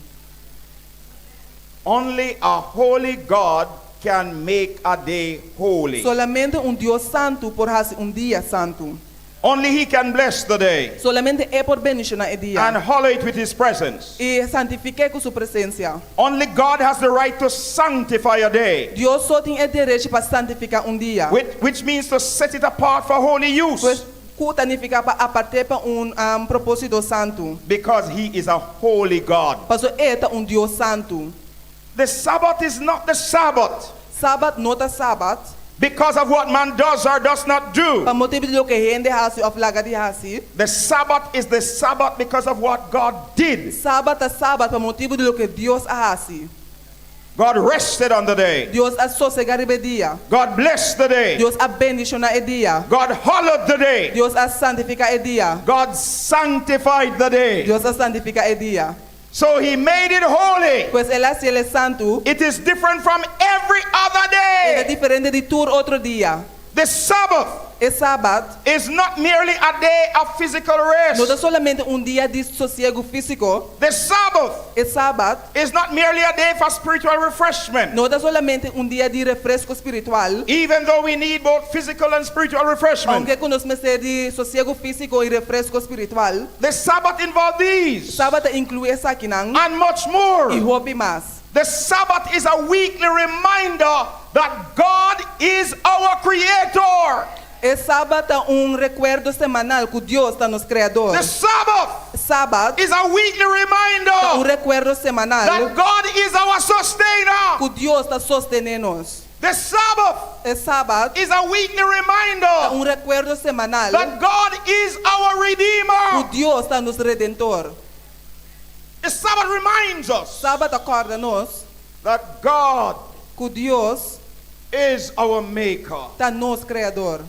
Only a holy God can make a day holy. Solamente un Dios santu por hasi un dia santu. Only He can bless the day Solamente E por bendishoná e dia and hallow it with His presence. i santifik'é ku su presensia. Only God has the right to sanctify a day, Dios so tin e derechi pa santifiká un dia, which, which means to set it apart for holy use pues ku ta nifiká pa apart'é pa un propósito santu. because He is a holy God. Pasobra E ta un Dios santu. The Sabbath is not the Sabbath Sabat no ta sabat because of what man does or does not do. pa motibu di loke hende hasi òf laga di hasi. The Sabbath is the Sabbath because of what God did. Sabat ta sabat pa motibu di loke Dios a hasi. God rested on the day. Dios a sosegá riba e dia. God blessed the day. Dios a bendishoná e dia. God hallowed the day. Dios a santifiká e dia. God sanctified the day. Dios a santifiká e dia. So he made it holy. Pues el a hasié santu. It is different from every other E ta day. diferente di tur otro dia. The Sabbath E sabat is not merely a day of physical no ta rest. solamente un dia di sosiegu físiko. The Sabbath E sabat is not merely a day for spiritual refreshment. no ta solamente un dia di refresko spiritual. Even though we need both physical and spiritual refreshment. Aunke ku nos mester di sosiegu físiko i refresko spiritual. The Sabbath involves these Sabat ta inkluí esakinan and much i more. hopi mas. The Sabbath is a weekly reminder that God is our creator. E sabat ta un rekuerdo semanal ku Dios ta nos Kreador. The Sabbath Sabat is a weekly ta un reminder rekuerdo semanal that God is our sustainer. ku Dios ta sostené nos. The Sabbath E sabat is a weekly ta reminder un rekuerdo semanal that God is our ku Redeemer. Dios ta nos Redentor. The Sabbath reminds us Sabat ta kòrda nos that God Ku Dios is our maker. Ta nos kreador.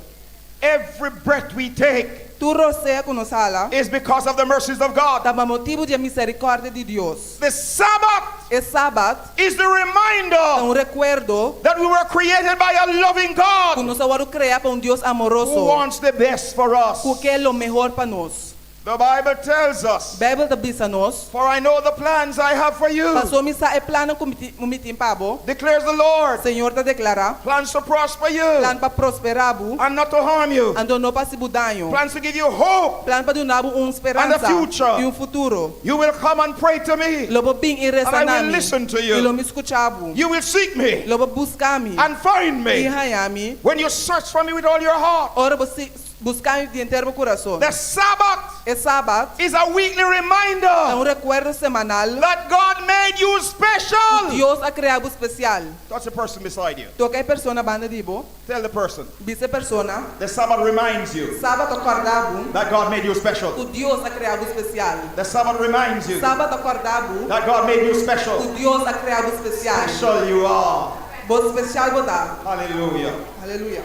Every breath we take Tur rosea ku nos hala is because of the mercies of God. Ta pa motibu di e miserikòrdia di Dios. The Sabbath E Sabat is the ta reminder un rekuerdo that we were created by a loving ku God nos a wòrdu kreá pa un Dios who amoroso wants the best for us. ku ke lo mehor pa nos. The Bible tells us, Beibel ta bisa nos, For I know the plans I have for you, Pasó mi sa e plannan ku mi mi tin pa bo, declares the Lord. Señor ta deklará, Plans to prosper you plan pa prosperá bo, and not to harm you. anto no pa hasi bo daño, Plans to give you hope. plan pa duna bo un And a speransa future. i un futuro. You will come and pray to me. Lo bo bin i resa And I na will mi, listen to you. i lo mi skucha bo. You will seek me Lo bo buska mi and find i me haña mi. when you search for me with all your heart. Ora bo si Buska mi di henter bo kurason. The Sabbath E Sabat is a weekly reminder ta un rekuerdo semanal that God made you special. ku Dios a krea bo spesial. Touch the person beside you. Toka e persona banda di bo. Tell the person. Bisa e persona. The Sabbath reminds you Sabat ta kòrda bo that God made you special. ku Dios a krea bo spesial. The Sabbath reminds you Sabat ta kòrda bo that God made you special. ku Dios a krea bo spesial. Special you are. Bo spesial bo ta. Hallelujah. Aleluya.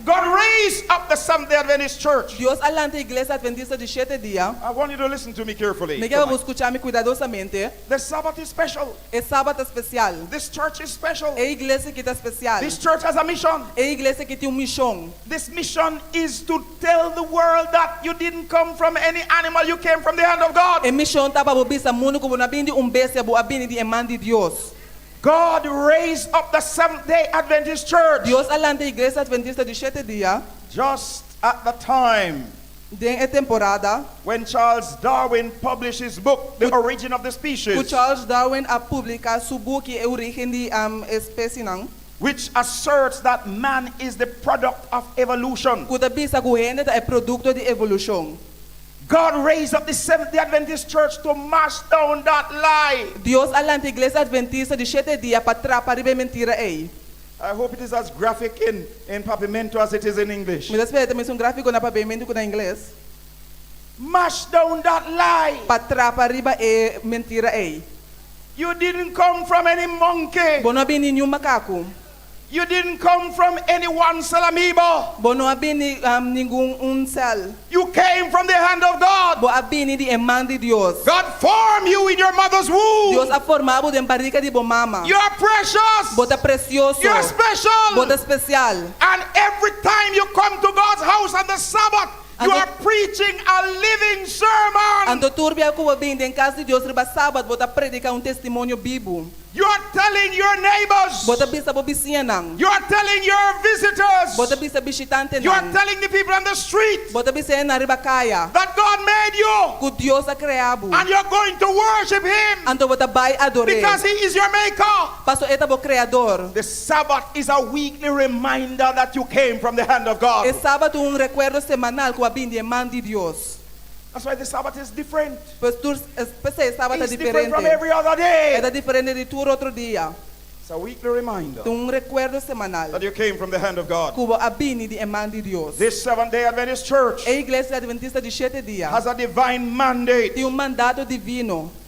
God raised up the Seventh day Adventist Church. Dios a lanta e Iglesia Adventista di Shete Dia. I want you to listen to me carefully. Mi ke pa bo skucha mi kuidadosamente. The Sabbath is special. E Sabat ta spesial. This church is special. E iglesia aki ta spesial. This church has a mission. E iglesia aki tin un mishon. This mission is to tell the world that you didn't come from any animal, you came from the hand of God. E mishon ta pa bo bisa mundu ku bo no a bini di un bestia, bo a bini di e man di Dios. God raised up the Seventh day Adventist Church. Dios a lanta e Iglesia Adventista di Shete Dia. Just at the time Den e temporada. When Charles Darwin published his book, The Origin of the Species. Ku Charles Darwin a publiká su buki E Orígen di Espesienan. Which asserts that man is the product of evolution. Ku ta bisa ku hende ta e produkto di evolushon. God raised up the Seventh Day Adventist Church to mash down that lie. Dios a lanta Iglesia Adventista di Shete Dia pa trapa riba e mentira ei. I hope it is as graphic in, in Papiamento as it is in English. Mi ta spera e ta mesun gráfiko na Papiamento ku na Ingles. Mash down that lie. Pa trapa riba e mentira ei. You didn't come from any monkey. Bo no a bini niun makaku. You didn't come from any one cell amoeba. Bo no a bini ningun un sèl. You came from the hand of God. Bo a bini di e man di Dios. God formed you in your mother's womb. Dios a forma bo den barika di bo mama. You are precious. Bo ta presioso. You are special. Bo ta spesial. And every time you come to God's house on the Sabbath, you Anto are preaching a living sermon. Anto tur bia ku bo bin den kas di Dios riba Sabat, bo ta prediká un testimonio bibu. You are telling your neighbors. Bo ta bisa bo bisiñanan. You are telling your visitors. Bo ta bisa bishitantenan. You are telling the people on the street. Bo ta bisa hendenan riba kaya. That God made you. Ku Dios a krea bo. And you're going to worship him. Anto bo ta bai ador'é. Because he is your maker. Paso e ta bo kreador. The Sabbath is a weekly reminder that you came from the hand of God. E Sabat ta un rekuerdo semanal ku a bin di e man di Dios. That's why the Sabbath is different. Pues tur, p'esei e Sabat ta It's different from diferente. every other day. E ta diferente di tur otro dia. It's a weekly reminder. Ta un rekuerdo semanal. That you came from the hand of God. Ku bo a bini di e man di Dios. This Seventh Day Adventist Church E Iglesia Adventista di Shete Dia. has a divine mandate. Tin un mandato divino.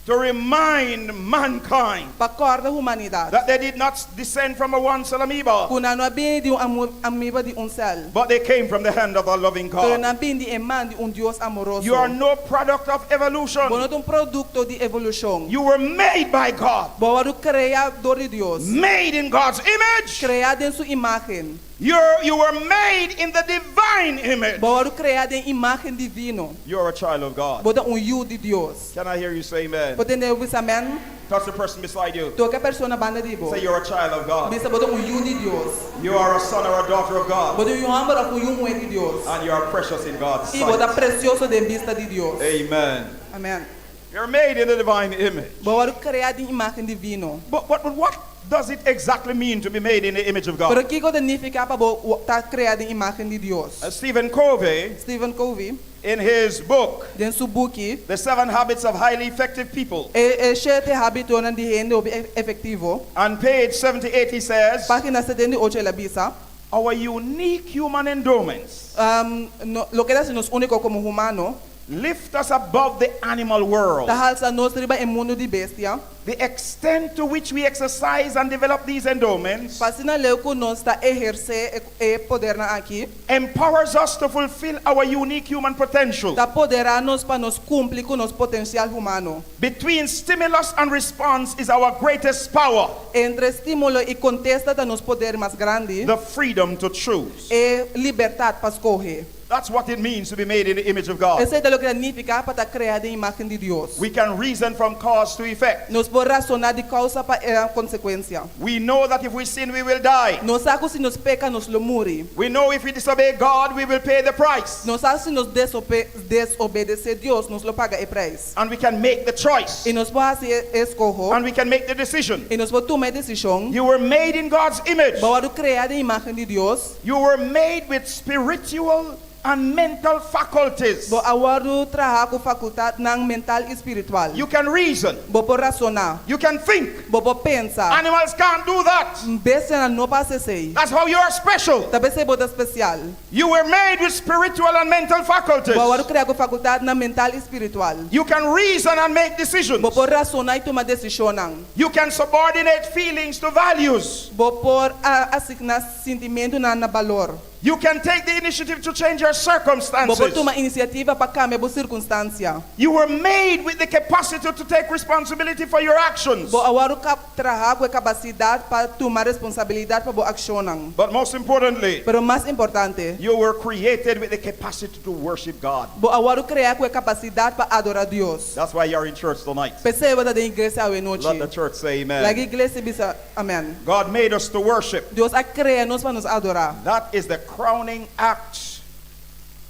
To remind mankind. Pa kòrda humanidat. That they did not descend from a one cell amoeba. Ku nan no a bini di un amoeba di un sèl. But they came from the hand of a loving God. Pero nan a bini di e man di un Dios amoroso. You are no product of evolution. Bo no ta un produkto di evolushon. You were made by God. Bo a wòrdu kreá dor di Dios. Made in God's image. Kreá den su imágen. You're, you were made in the divine image. Bo a wòrdu kreá den imágen divino. You're a child of God. Bo ta un yu di Dios. Can I hear you say amen? Por tende bo bisa amèn? Touch the person beside you. Toka e persona banda di bo. Say you're a child of God. Bisa bo ta un yu di Dios. You are a son or a daughter of God. Bo ta un yu hòmber òf un yu muhé di Dios. And you are precious in God's I bo ta sight. presioso den bista di Dios. Amen. Amèn. You're made in the divine image. Bo a wòrdu kreá den imágen divino. But, but, but what does it exactly mean to be made in the image of God? Pero kiko ta nifiká pa bo ta kreá den imágen di Dios? Uh, Stephen Covey, Stephen Covey, in his book, den su buki, The Seven Habits of Highly Effective People, E e Shete Hábitonan di Hende Hopi Efektivo, on page 78 he says, página 78 el a bisa, Our unique human endowments Um, no, loke ta hasi nos úniko komo humano. Lift us above the animal world. Ta halsa nos riba e mundu di bestia. The extent to which we exercise and develop these endowments Pa asina leu ku nos ta ehersé e podernan aki. empowers us to fulfill our unique human potential. Ta poderá nos pa nos kumpli ku nos potensial humano. Between stimulus and response is our greatest power. Entre estímulo i kontesta ta nos poder mas grandi. The freedom to choose. E libertat pa skohe. That's what it means to be made in the image of God. Esei ta loke ta nifiká pa ta kreá den imágen di Dios. We can reason from cause to effect. Nos por rasoná di kousa pa e konsekuensia. We know that if we sin, we will die. Nos sa ku si nos peka, nos lo muri. We know if we disobey God, we will pay the price. Nos sa si nos desobedesé Dios, nos lo paga e preis. And we can make the choice. I nos por hasi e eskoho. And we can make the decision. I nos por tuma e desishon. You were made in God's image. Bo a wòrdu kreá den imágen di Dios. You were made with spiritual and mental faculties. Bo a wòrdu trahá ku fakultatnan mental i spiritual. You can reason. Bo por rasoná. You can think. Bo por pensa. Animals can't do that. Bestianan no por hasi esei. That's how you are special. Ta p'esei bo ta spesial. You were made with spiritual and mental faculties. Bo a wòrdu kreá ku fakultatnan mental i spiritual. You can reason and make decisions. Bo por rasoná i tuma desishonnan. You can subordinate feelings to values. Bo por asigná sintimentunan na balor. You can take the initiative to change your Bo por circumstances. tuma inisiativa pa kambia bo sirkunstansia. You were made with the capacity to take responsibility for your actions. Bo a wòrdu traha ku e kapasidat pa tuma responsabilidat pa bo akshonnan. But most importantly, Pero mas importante, you were created with the capacity to worship God. bo a wòrdu kreá ku e kapasidat pa adorá Dios. That's why you're in church tonight. P'esei bo ta den iglesia awe Let nochi. the church say amen. Laga iglesia bisa amèn. God made us to worship. Dios a krea nos pa nos adorá. That is the crowning act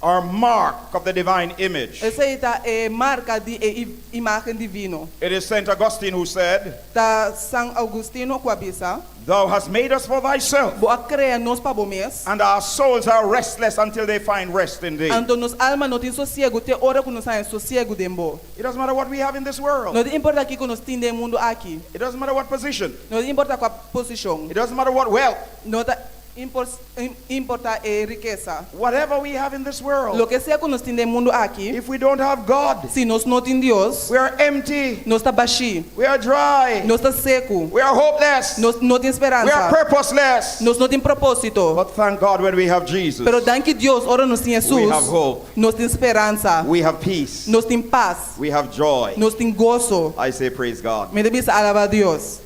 or mark of the divine image. Esei ta e marka di e imágen divino. It is Saint Augustine who said, Ta San Augustino ku a bisa. Thou hast made us for thyself. Bo a krea nos pa bo mes. And our souls are restless until they find rest in thee. Anto nos alma no tin sosiegu te ora ku nos haña sosiegu den bo. It doesn't matter what we have in this world. No ta importá kiko nos tin den e mundu aki. It doesn't matter what position. No ta importá kua posishon. It doesn't matter what wealth. No ta importá e rikesa. Whatever we have in this world. Loke sea ku nos tin den e mundu aki. If we don't have God. Si nos no tin Dios. We are empty. Nos ta bashí. We are dry. Nos ta seku. We are hopeless. Nos no tin speransa. We are purposeless. Nos no tin propósito. But thank God when we have Jesus. Pero danki Dios ora nos tin Jesus. We have hope. Nos tin speransa. We have peace. Nos tin pas. We have joy. Nos tin goso. I say praise God. Mi ta bisa alabá Dios.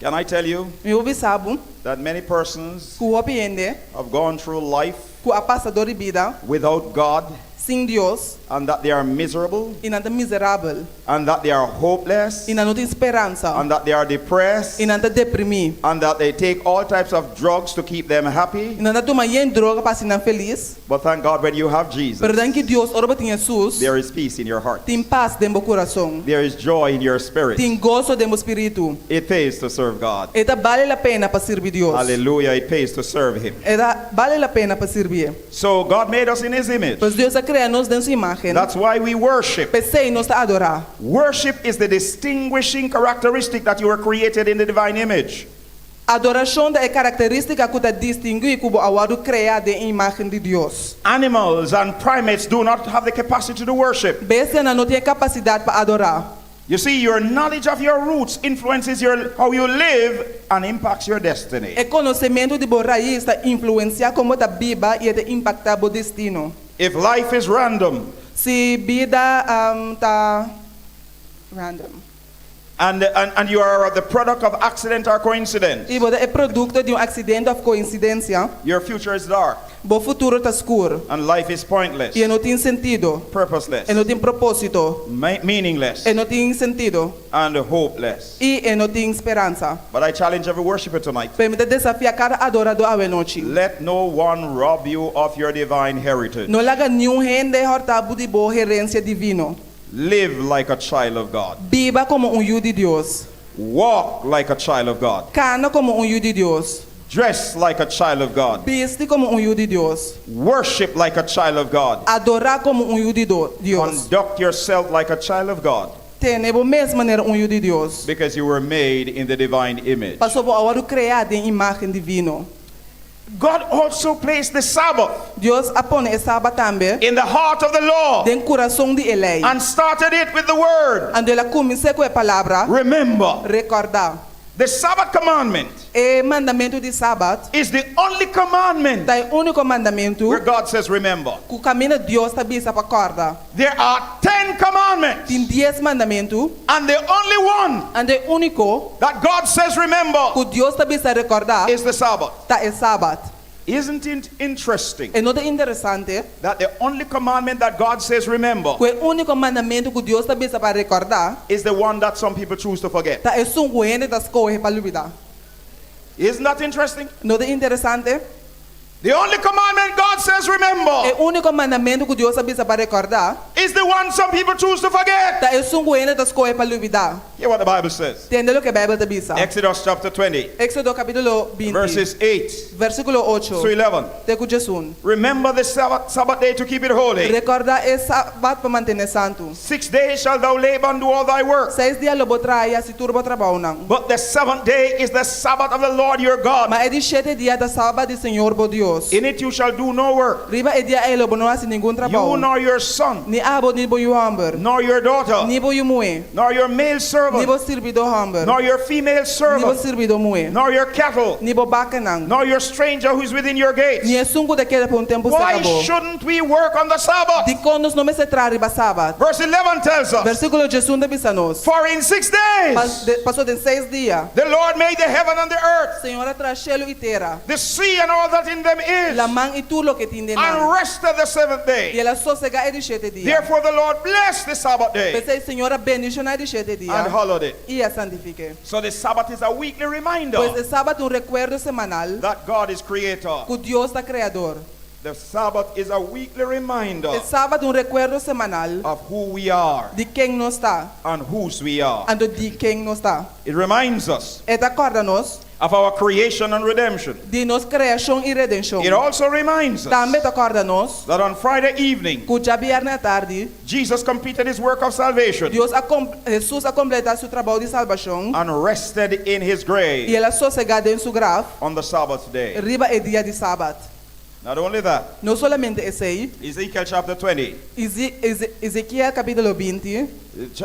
Can I tell you Mi por bisa bo that many persons ku hopi hende have gone through life ku a pasa dor di bida without God sin Dios and that they are miserable i nan ta miserabel and that they are hopeless i nan no tin speransa and that they are depressed i nan ta deprimí and that they take all types of drugs to keep them happy? i nan ta tuma yen droga pa hasi nan felis. But thank God when you have Jesus, Pero danki Dios ora bo tin Hesus, there is peace in your heart. tin pas den bo kurason. There is joy in your spirit. Tin goso den bo spiritu. It pays to serve God. E ta bale la pena pa sirbi Dios. Hallelujah, it pays to serve Him. E ta bale la pena pa sirbié. So God made us in His image. Pues Dios a krea nos den su imágen. That's why we worship. P'esei nos ta adorá. Worship is the distinguishing characteristic that you were created in the divine image. Adorashon ta e karakterístika ku ta distinguí ku bo a wòrdu kreá den e imágen di Dios. Animals and primates do not have the capacity to worship. Bestianan no tin e kapasidat pa adorá. You see, your knowledge of your roots influences your, how you live and impacts your destiny. E konosementu di bo rais ta influensiá kon bo ta biba i e ta impaktá bo destino. If life is random. Si bida ta random. And, and, and you are the product of accident or coincidence. I bo ta e produkto di un aksidente òf koinsidensia. Your future is dark. Bo futuro ta skur. And life is pointless. I e no tin sentido. Purposeless. E no tin propósito. Meaningless. E no tin sentido. And hopeless. I e no tin speransa. But I challenge every worshiper tonight. Pero mi ta desafiá kada adoradó awe nochi. Let no one rob you of your divine heritage. No laga niun hende hòrta bo di bo herensia divino. Live like a child of God. Biba komo un yu di Dios. Walk like a child of God. Kana komo un yu di Dios. Dress like a child of God. Bisti komo un yu di Dios. Worship like a child of God. Adorá komo un yu di Dios. Conduct yourself like a child of God. Tene bo mes manera un yu di Dios. Because you were made in the divine image. Pasobra bo a wòrdu kreá den imágen divino. God also placed the Sabbath Dios a pone e sabat tambe in the heart of the law den kurason di e lei. and started it with the word Anto el a kumins'é ku e palabra remember. rekordá. The Sabbath commandment E mandamentu di sabat is the only commandment ta e úniko mandamentu where God says remember. ku kaminda Dios ta bisa pa kòrda. There are 10 commandments, Tin dies mandamentu, and the only one anto e úniko that God says remember ku Dios ta bisa rekordá is the Sabbath. ta e sabat. Isn't it interesting E no ta interesante that the only commandment that God says remember ku e úniko mandamentu ku Dios ta bisa pa rekordá is the one that some people choose to forget? ta esun ku hende ta skohe pa lubidá? Isn't that interesting? No ta interesante? The only commandment God says E remember úniko mandamentu ku Dios a bisa pa rekordá is the one some people choose to forget. ta esun ku hende ta skohe pa lubidá. Hear what the Bible says. Tende loke Beibel ta bisa. Exodus chapter 20, Éxodo kapítulo 20, verses 8 versíkulo 8 to 11. te ku 11. Remember the Sabbath day to keep it holy. Rekordá e sabat pa mantené santu. Six days shalt thou labor and do all thy work. Seis dia lo bo traha i hasi tur bo trabounan. But the seventh day is the Sabbath of the Lord your God. Ma e di shete dia ta sabat di Señor bo Dios. In it you shall do no work, Riba e dia ei lo bo no hasi ningun you trabou. nor your son, Ni abo ni bo yu hòmber, nor your daughter, ni bo yu muhé, nor your male ni servant, bo sirbidó hòmber, nor your female ni bo servant, sirbidó muhé, nor your cattle, ni bo bakanan, nor your stranger who is within your gates. ni esun ku ta keda pa un tempu Why serka bo. shouldn't we work on the Sabbath? Dikon nos no mester traha riba sabat? Verse 11 tells us, Versíkulo 11 ta bisa nos, For in six days Pasó den seis dia, the Lord made the heaven and the earth, Señor a traha shelu i tera, the sea and all that in them is, laman i tur loke tin den and nan, rested the seventh i day. el a sosegá e di shete dia. Therefore the Lord blessed the Sabbath day P'esei Señor a bendishoná e di shete and dia hallowed it. i a santifik'é. So the Sabbath is a weekly reminder Pues e sabat ta un rekuerdo semanal that God is creator. ku Dios ta Kreador. The Sabbath is a weekly reminder E sabat ta un rekuerdo semanal of who we are di ken nos ta and whose we are. anto di ken nos ta. It reminds us E ta kòrda nos of our creation and redemption. di nos kreashon i redenshon. It also reminds Tambe us ta kòrda nos that on Friday evening, ku djabièrnè atardi Jesus completed his work of salvation Dios a Hesus a kompletá su trabou di salbashon and rested in his i grave el a sosegá den su graf on the Sabbath day. riba e dia di sabat. Not only that, No solamente esei, Ezekiel chapter 20, Ezekiel kapítulo 20,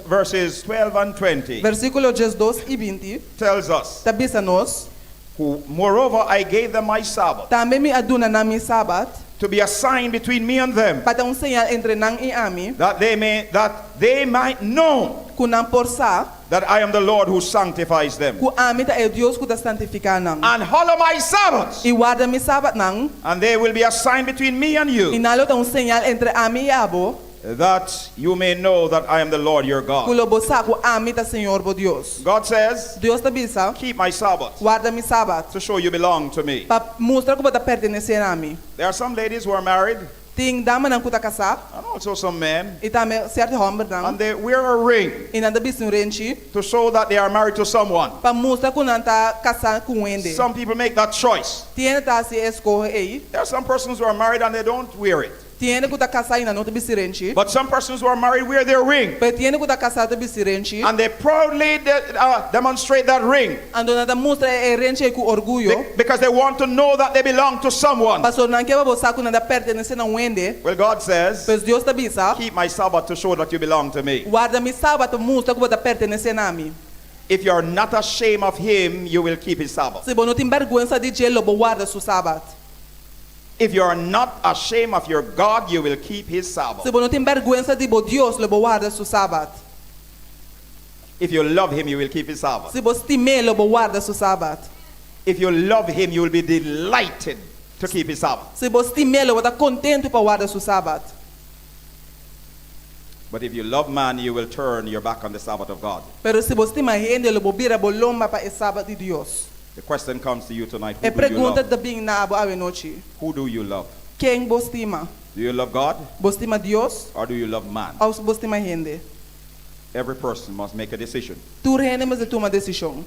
verses 12 and 20 versíkulo 12 i 20, tells us, ta bisa nos, who, Moreover, I gave them my Sabbath Tambe mi a duna nan mi sabat, to be a sign between me and them, pa ta un señal entre nan i ami, that they may that they might know ku nan por sa that I am the Lord who sanctifies them. ku ami ta e Dios ku ta santifiká nan. And hallow my Sabbaths, I warda mi sabatnan, and they will be a sign between me and i you, nan lo ta un señal entre ami i abo, that you may know that I am the Lord your ku God. lo bo sa ku ami ta Señor bo Dios. God says, Dios ta bisa, Keep my Sabbath Warda mi sabat, to show you belong to me. pa mustra ku bo ta pertenesé na mi. There are some ladies who are married Tin damanan ku ta kasá, and also some men, i tambe sierto hòmbernan, and they wear a ring i nan ta bisti un renchi to show that they are married to someone. pa mustra ku nan ta kasá ku un hende. Some people make that choice. Tin hende ta hasi e eskoho ei. There are some persons who are married and they don't wear it. Tin hende ku ta kasá i nan no ta bisti renchi. But some persons who are married wear their ring. Pero tin hende ku ta kasá ta bisti renchi. And they proudly demonstrate that ring Anto nan ta mustra e renchi ei ku orguyo. because they want to know that they belong to someone. Pasobra nan ke pa bo sa ku nan ta pertenesé na un hende. Well, God says, Pues Dios ta bisa, Keep my Sabbath to show that you belong to me. Warda mi sabat pa mustra ku bo ta pertenesé na mi. If you are not ashamed of him, you will keep his Sabbath. Si bo no tin bèrgwensa di dje, lo bo warda su sabat. If you are not ashamed of your God, you will keep his Sabbath. Si bo no tin bèrgwensa di bo Dios, lo bo warda su sabat. If you love him, you will keep his Sabbath. Si bo stim'é, lo bo warda su sabat. If you love him, you will be delighted to keep his Sabbath. Si bo stim'é, lo bo ta kontentu pa warda su sabat. But if you love man, you will turn your back on the Sabbath of God. Pero si bo stima hende, lo bo bira bo lomba pa e sabat di Dios. The question comes to you tonight. Who E do you pregunta love? ta bin na abo awe nochi. Who do you love? Ken bo stima? Do you love God Bo stima Dios or do you love man? òf bo stima hende? Every person must make a decision. Tur hende mester tuma desishon.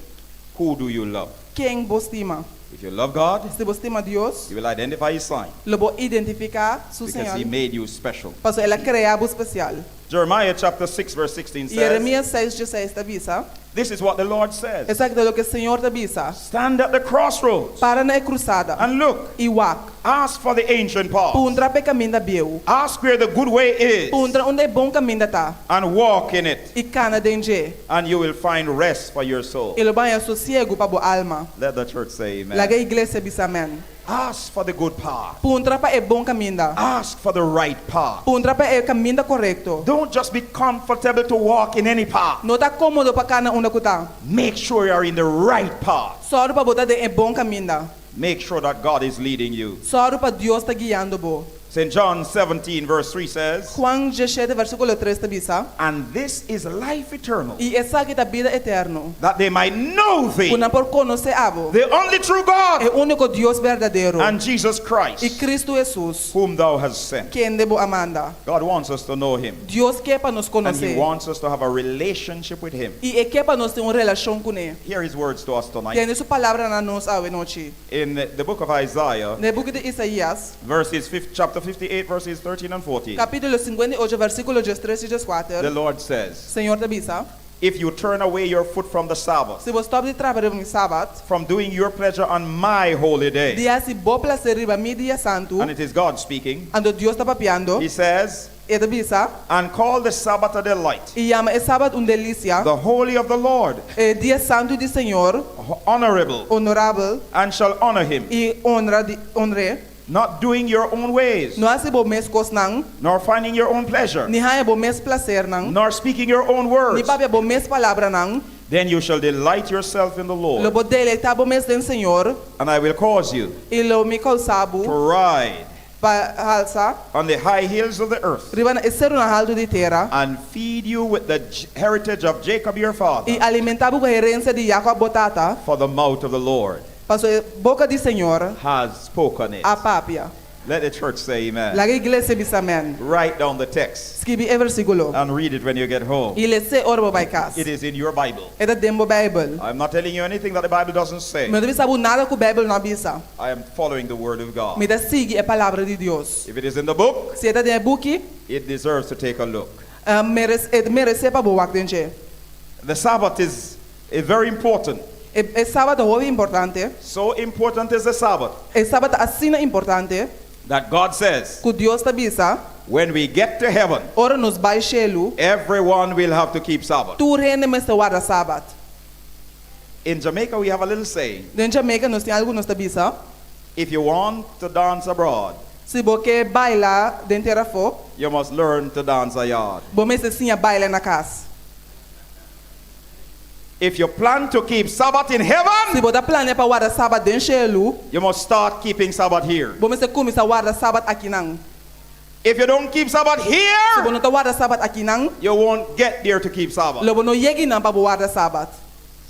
Who do you love? Ken bo stima? If you love God, Si bo stima Dios, you will identify his sign lo bo identifiká su because he señal. made you special. Pasobra el a krea bo spesial. Jeremiah chapter 6 verse 16 says, Yeremías 6, 16 ta bisa. This is what the Lord says. Esaki ta loke Señor ta bisa. Stand at the crossroads Para na e krusada and look. I wak. Ask for the ancient path. Puntra pa e kaminda bieu. Ask where the good way is Puntra unda e bon kaminda ta and walk in it, i kana den dje. and you will find rest for your soul. I lo bo haña sosiegu pa bo alma. Let the church say amen. Laga e iglesia bisa amèn. Ask for the good path. Puntra pa e bon kaminda. Ask for the right path. Puntra pa e kaminda korekto. Don't just be comfortable to walk in any path. No ta kómodo pa kana unda ku ta. Make sure you are in the right path. Sòru pa bo ta den e bon kaminda. Make sure that God is leading you. Sòru pa Dios ta guiando bo. St. John 17, verse 3 says, Juan 17 versíkulo 3 ta bisa. And this is life eternal, I esaki ta bida eterno, that they might know thee, ku nan por konosé abo, the only true e God, úniko Dios berdadero, and Jesus i Christ, Kristu Hesus, whom thou hast sent. kende bo a manda. God wants us to know him, Dios ke pa nos and he konosé, wants us to have a relationship with him. i e ke pa nos tin un relashon kuné. Hear his words to us tonight. Tende su palabra na nos awe nochi. In the book of Isaiah, Den e buki di Isaías, verses, chapter 58, verses 13 and 14, kapítulo 58, versíkulo 13 i the 14, Lord says, Señor ta bisa, If you turn away your foot from the Sabbath, Si bo stòp di trapa riba mi Sabat, from doing your pleasure on my holy day, di hasi bo plaser riba mi dia santu, and it is God speaking, anto Dios ta papiando, he says, e ta bisa, and call the Sabbath a delight, i yama e Sabat un delisia, the holy of the Lord, e dia santu di Señor, honorable, honorabel, and shall honor him, i honra di honr'é, not doing your own ways, no hasi bo mes kosnan, nor finding your own pleasure, ni haña bo mes plasernan, nor speaking your own ni words. papia bo mes palabranan, Then you shall delight yourself in the lo Lord, bo deleitá bo mes den Señor, and I will cause you i lo mi kousa bo to ride pa halsa on the high hills of the earth riba na e serunan haltu di tera, and feed you with the heritage of Jacob your father, i alimentá bo ku herensia di Jakòb bo tata, for the mouth of the Lord pasobra e boka di Señor has spoken it. a papia. Let the church say amen. Laga iglesia bisa amèn. Write down the text Skibi e versíkulo and read it when you get home. i les'é ora bo bai kas. It is in your Bible. E ta den bo Beibel. I'm not telling you anything that the Bible doesn't say. Mi no ta bisa bo nada ku Beibel no a bisa. I am following the Word of God. Mi ta sigui e Palabra di Dios. If it is in the book, Si e ta den e buki, it deserves to take a look. e meresé pa bo wak den dje. The Sabbath is, is very important. E e Sabat ta hopi importante. So important is the Sabbath E Sabat ta asina importante that God says, ku Dios ta bisa, when we get to heaven, ora nos bai shelu, everyone will have to keep Sabbath. tur hende mester warda Sabat. In Jamaica, we have a little saying. Den Jamaica nos tin algu nos ta bisa, If you want to dance abroad, Si bo ke baila den tera afó, you must learn to dance a yard. bo mester siña baila na kas. If you plan to keep Sabbath in Si heaven, bo ta plania pa warda Sabat den shelu, you must start keeping Sabbath here. bo mester kuminsá warda Sabat akinan. If you don't keep Sabbath Si bo here, no ta warda Sabat akinan, you won't get there to keep Sabbath. lo bo no yega einan pa bo warda Sabat.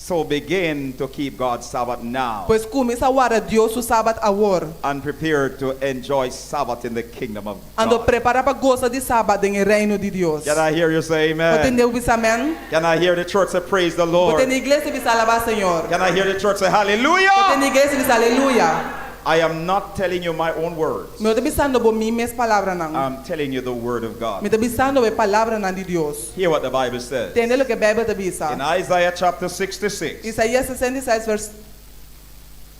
So begin to keep God's Sabbath now Pues kuminsá warda Dios su Sabat awor. and prepare to enjoy Sabbath in the kingdom of Anto God. prepará pa gosa di Sabat den e Reino di Dios. Can I hear you say Bo amen? tende bisa amèn? Can I hear the church say praise the Bo Lord? tende iglesia bisa alabá Señor? Can I hear the church say Bo tende hallelujah? iglesia bisa aleluya? I am not telling you my own words. Mi no ta bisando bo mi mes palabranan. I'm telling you the word of God. Mi ta bisando bo e palabranan di Dios. Hear what the Bible says. Tende loke Beibel ta bisa. In Isaiah chapter 66, Isaías 66, vers,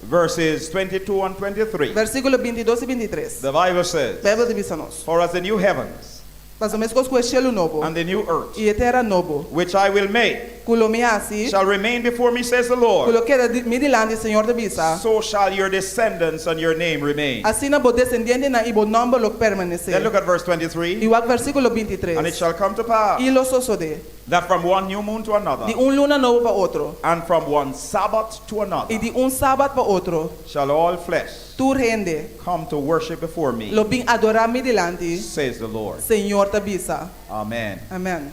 verses 22 and 23, versíkulo 22 i 23. the Bible says, Beibel ta bisa nos. For as the new heavens Pasobra meskos ku e shelu nobo and the new earth, i e tera nobo, which I will make, ku lo mi hasi, shall remain before me, says the ku Lord, lo keda di, mi dilanti, Señor ta bisa, so shall your descendants and your name remain. asina bo desendientenan i bo nòmber lo permanesé. Then look at verse I 23. wak versíkulo And it 23. shall come to pass I lo sosodé, that from one new moon to another, di un luna nobo pa otro, and from one Sabbath to i another, di un sabat pa otro, shall all flesh tur hende come to worship before me, lo bin adorá mi dilanti, says the Lord. Señor ta bisa. Amen. Amèn.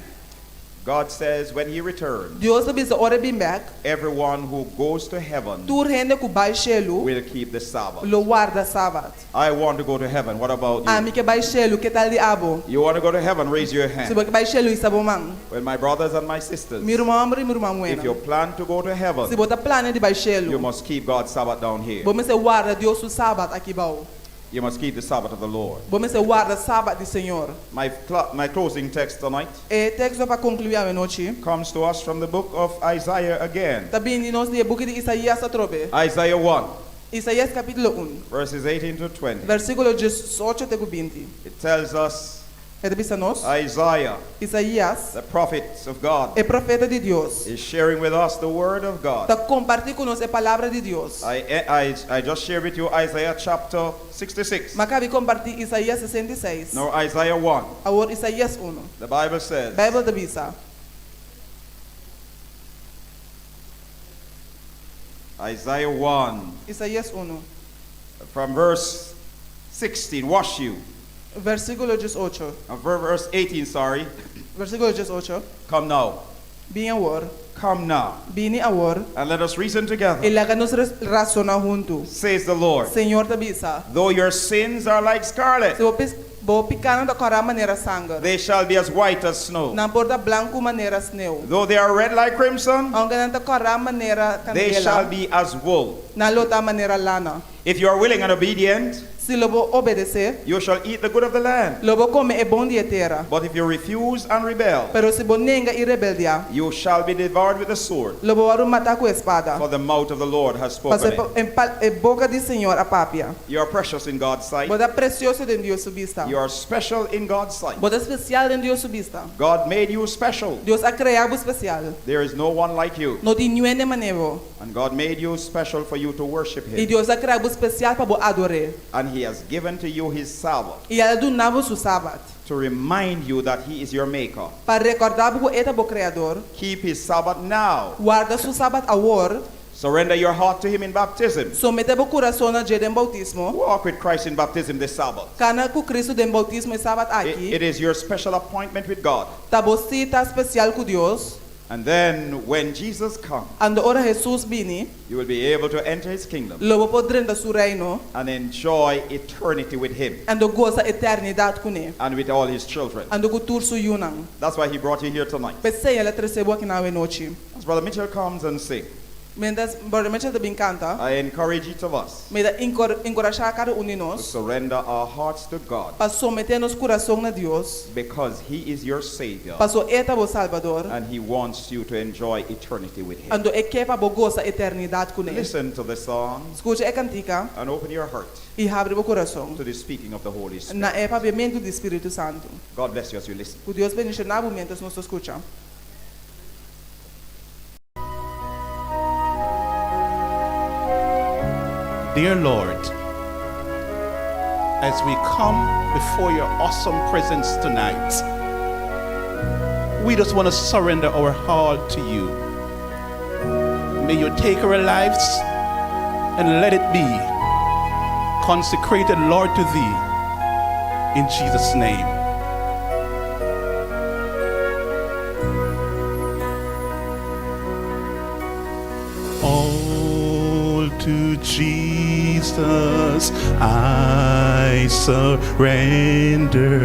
God says when he returns, Dios ta bisa ora e bin bèk, everyone who goes to heaven tur hende ku bai shelu will keep the Sabbath. lo warda Sabat. I want to go to heaven. What about you? Ami ke bai shelu, ke tal di abo? You want to go to heaven? Raise your Si hand. bo ke bai shelu, hisa bo man. Well, my brothers and my sisters, Mi ruman hòmber i mi ruman if you muhénan, plan to go to si heaven, bo ta plania di bai you shelu, must keep God's Sabbath down here. bo mester warda Dios su Sabat aki bou. You must keep the Sabbath of the Lord. Bo mester warda sabat di Señor. My, my closing text tonight E teksto pa konkluí awe nochi comes to us from the book of Isaiah again. ta bini nos di e buki di Isaías atrobe. Isaiah 1, Isaías kapítulo 1, verses 18 to 20. versíkulo 18 te ku 20. It tells us E ta bisa nos, Isaiah, Isaías, the prophet of God, e profeta di Dios, is sharing with us the word of God. ta kompartí ku nos e palabra di Dios. I just shared with you Isaiah chapter 66. M'a kaba di kompartí Isaías 66. Now Isaiah 1. Awor Isaías 1. The Bible says, Beibel ta bisa. Isaiah 1, Isaías 1, from verse 16, wash you. Versíkulo 18. Verse 18, sorry. Versíkulo 18. Come now. Bini awor. Come now. Bini awor. And let us reason together, I laga nos rasoná huntu. says the Lord. Señor ta bisa. Though your sins are like scarlet, Si bo pis bo pikánan ta kòrá manera sanger. they shall be as white as snow. Nan por ta blanku manera sneu. Though they are red like crimson, Ounke nan ta kòrá manera they shall kandela. be as wool. Nan lo ta manera lana. If you are willing and obedient, Si lo bo obedesé, you shall eat the good of the land. lo bo kome e bon di e tera. But if you refuse and rebel, Pero si bo nenga i rebeldiá, you shall be devoured with the sword, lo bo wòrdu matá ku e spada. for the mouth of the Lord has spoken Pasobra it. e boka di Señor a papia. You are precious in God's sight. Bo ta presioso den Dios su bista. You are special in God's sight. Bo ta spesial den Dios su bista. God made you special. Dios a krea bo spesial. There is no one like you. No tin niun hende manera bo. And God made you special for you to worship I Him. Dios a krea bo spesial pa bo ador'é. And He has given to you His Sabbath I el a duna bo su sabat. to remind you that He is your Maker. Pa rekordá bo ku e ta bo Kreador. Keep His Sabbath now. Warda su sabat awor. Surrender your heart to Him in baptism. Someté bo kurason na dje den boutismo. Walk with Christ in baptism this Sabbath. Kana ku Kristu den boutismo e sabat It, it aki. is your special appointment with God. Ta bo sita spesial ku Dios. And then when Jesus comes, Anto ora Hesus bini, you will be able to enter His kingdom lo bo por drenta su reino and enjoy eternity with Him anto gosa eternidat kuné and with all His children. anto ku tur su yunan. That's why He brought you here tonight. P'esei el a trese bo akinan awe nochi. As Brother Mitchell comes and sings, Mientras Brother Mitchell ta bin kanta, I encourage each of us mi ta enkurashá kada un di to nos surrender our hearts to God pa someté nos kurason na Dios, because He is your Savior paso E ta bo Salbador, and He wants you to enjoy eternity with Him. anto E ke pa bo gosa eternidat kuné. Listen to the song Skucha e kantika and open your heart i habri bo kurason to the speaking of the Holy Spirit. na e papiamentu di Spiritu Santu. God bless you as you listen. Ku Dios bendishoná bo miéntras nos ta skucha. Dear Lord, as we come before your awesome presence tonight, we just want to surrender our heart to you. May you take our lives and let it be consecrated, Lord, to thee. In Jesus' name. All to Jesus I surrender.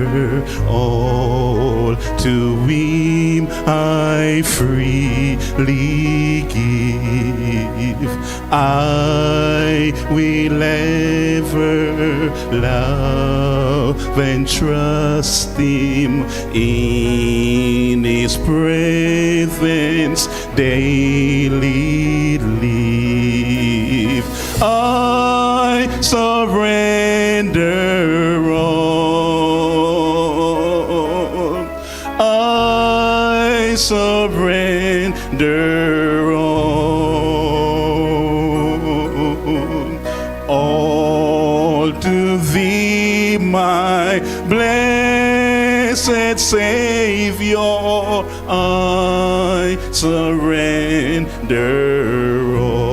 All to Him I freely give. I will ever love and trust Him in His presence daily live. I surrender all. I surrender all. All to thee, my blessed Savior, I surrender all.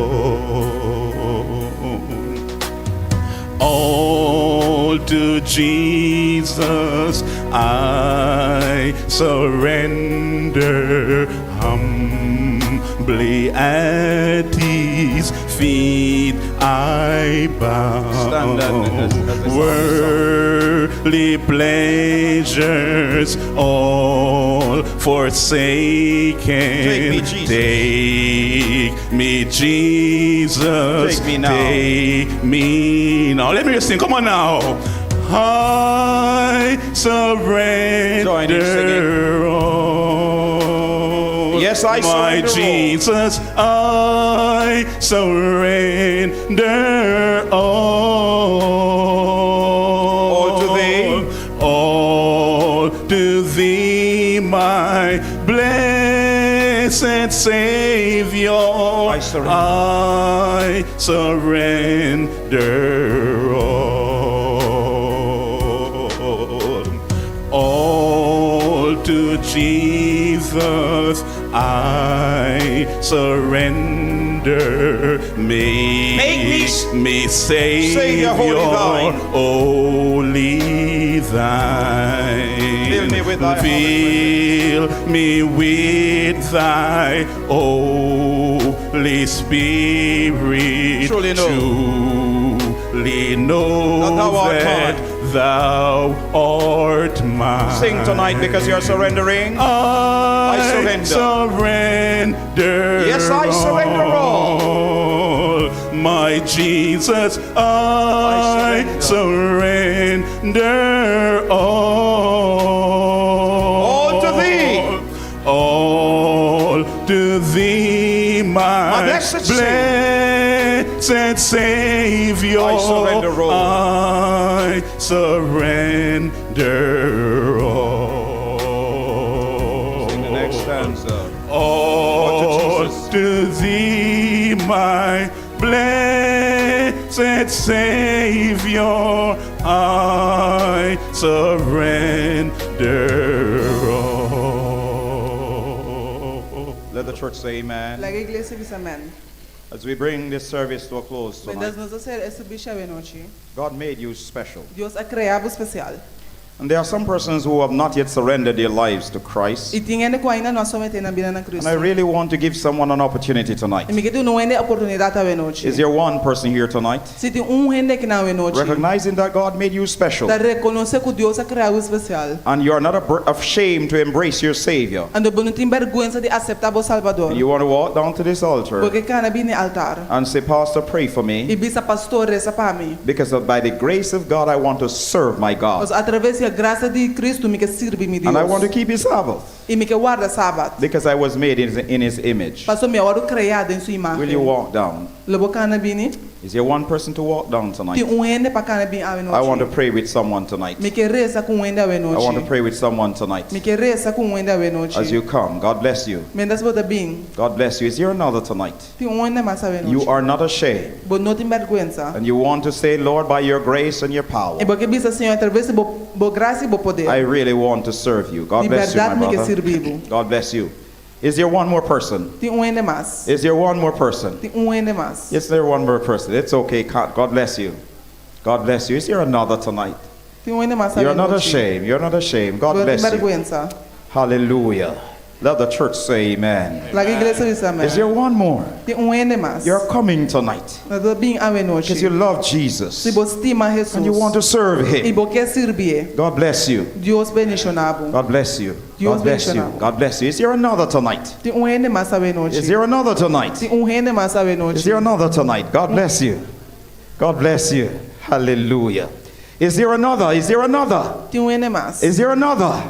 All to Jesus I surrender humbly at his feet I bow. Stand and as they song. Earthly pleasures all forsaken. Take me, Jesus. Take me, Jesus. Take me now. Take me now. Let me hear you sing. Come on now. I surrender Join in singing. all. Yes, I My surrender all. Jesus, I surrender all. All to thee. All to thee, my blessed Savior. I surrender. I surrender all. All to Jesus I surrender. Make, Make me s- me Savior, Savior, wholly thine. only thine. Fill me with thy Fill me with thy Holy Spirit. Truly know. Truly know That thou art that mine. thou art mine. Sing tonight because you're surrendering. I, surrender. surrender. Yes, I surrender all. all. My Jesus, I, surrender. surrender all. All to thee. All to thee, my, My blessed blessed Savior. I surrender all. I surrender all. Sing the next stanza. All to Jesus. to thee, my blessed Savior, I surrender all. Let the church say amen. Laga iglesia bisa amen. As we bring this service to a close Mientras tonight, nos ta sera e servisio awe nochi, God made you special. Dios a krea bo spesial. And there are some persons who have not yet surrendered their lives to Christ. I tin hende ku ainda no a someté nan bida na And Kristu. I really want to give someone an opportunity tonight. I mi ke duna un hende oportunidat awe nochi. Is there one person here tonight? Si tin un hende akinan awe nochi, Recognizing that God made you special ta rekonosé ku Dios a krea bo spesial. and you are not ashamed to embrace your Savior. Anto bo no tin bèrgwensa di aseptá bo Salbador. And you want to walk down to this altar Bo ke kana bin na e altar. and say, Pastor, pray for I me bisa pastor resa pa mi. because of, by the grace of God, I want to serve my God Paso atraves di grasia di Kristu mi ke sirbi mi and I want to Dios. keep His Sabbath I mi ke warda sabat. because I was made in His image. Paso mi a wòrdu kreá den su Will you imágen. walk down? Lo bo kana bini? Is there one person to walk down Tin tonight? un hende pa kana bin awe I want to nochi. pray with someone tonight. Mi ke resa ku un hende awe I want to nochi. pray with someone tonight. Mi ke resa ku un hende awe As nochi. you come, God bless you. Mientras bo ta bin, God bless you. Is there another tonight? tin un hende mas awe You nochi. are not ashamed. Bo no tin bèrgwensa. And you want to say, Lord, by your grace and your power, I bo ke bisa Señor atraves di bo bo grasia i bo poder. I really want to serve you. God Di bless you, bèrdat my mi ke brother. sirbi bo. God bless you. Is there one more person? Tin un hende mas. Is there one more person? Tin un hende mas. Is there one more person? It's okay. God bless you. God bless you. Is there another tonight? Tin un hende mas You're awe not nochi. ashamed. You're not ashamed. God Bo no tin bless you. bèrgwensa. Hallelujah. Let the church say amen. Laga iglesia bisa Is there amen. one more? Tin un hende mas. You're coming tonight Bo ta bin awe because you nochi. love Jesus Si bo stima and you want Jesus. to serve I Him. bo ke sirbié. God bless you. Dios bendishoná bo. God bless you. Dios God bless you. bendishoná bo. God bless you. Is there another tonight? Tin un hende mas awe Is nochi. there another tonight? Tin un hende mas awe Is nochi. there another tonight? God bless you. God bless you. Hallelujah. Is there another? Is there another? Tin un hende mas. Is there another?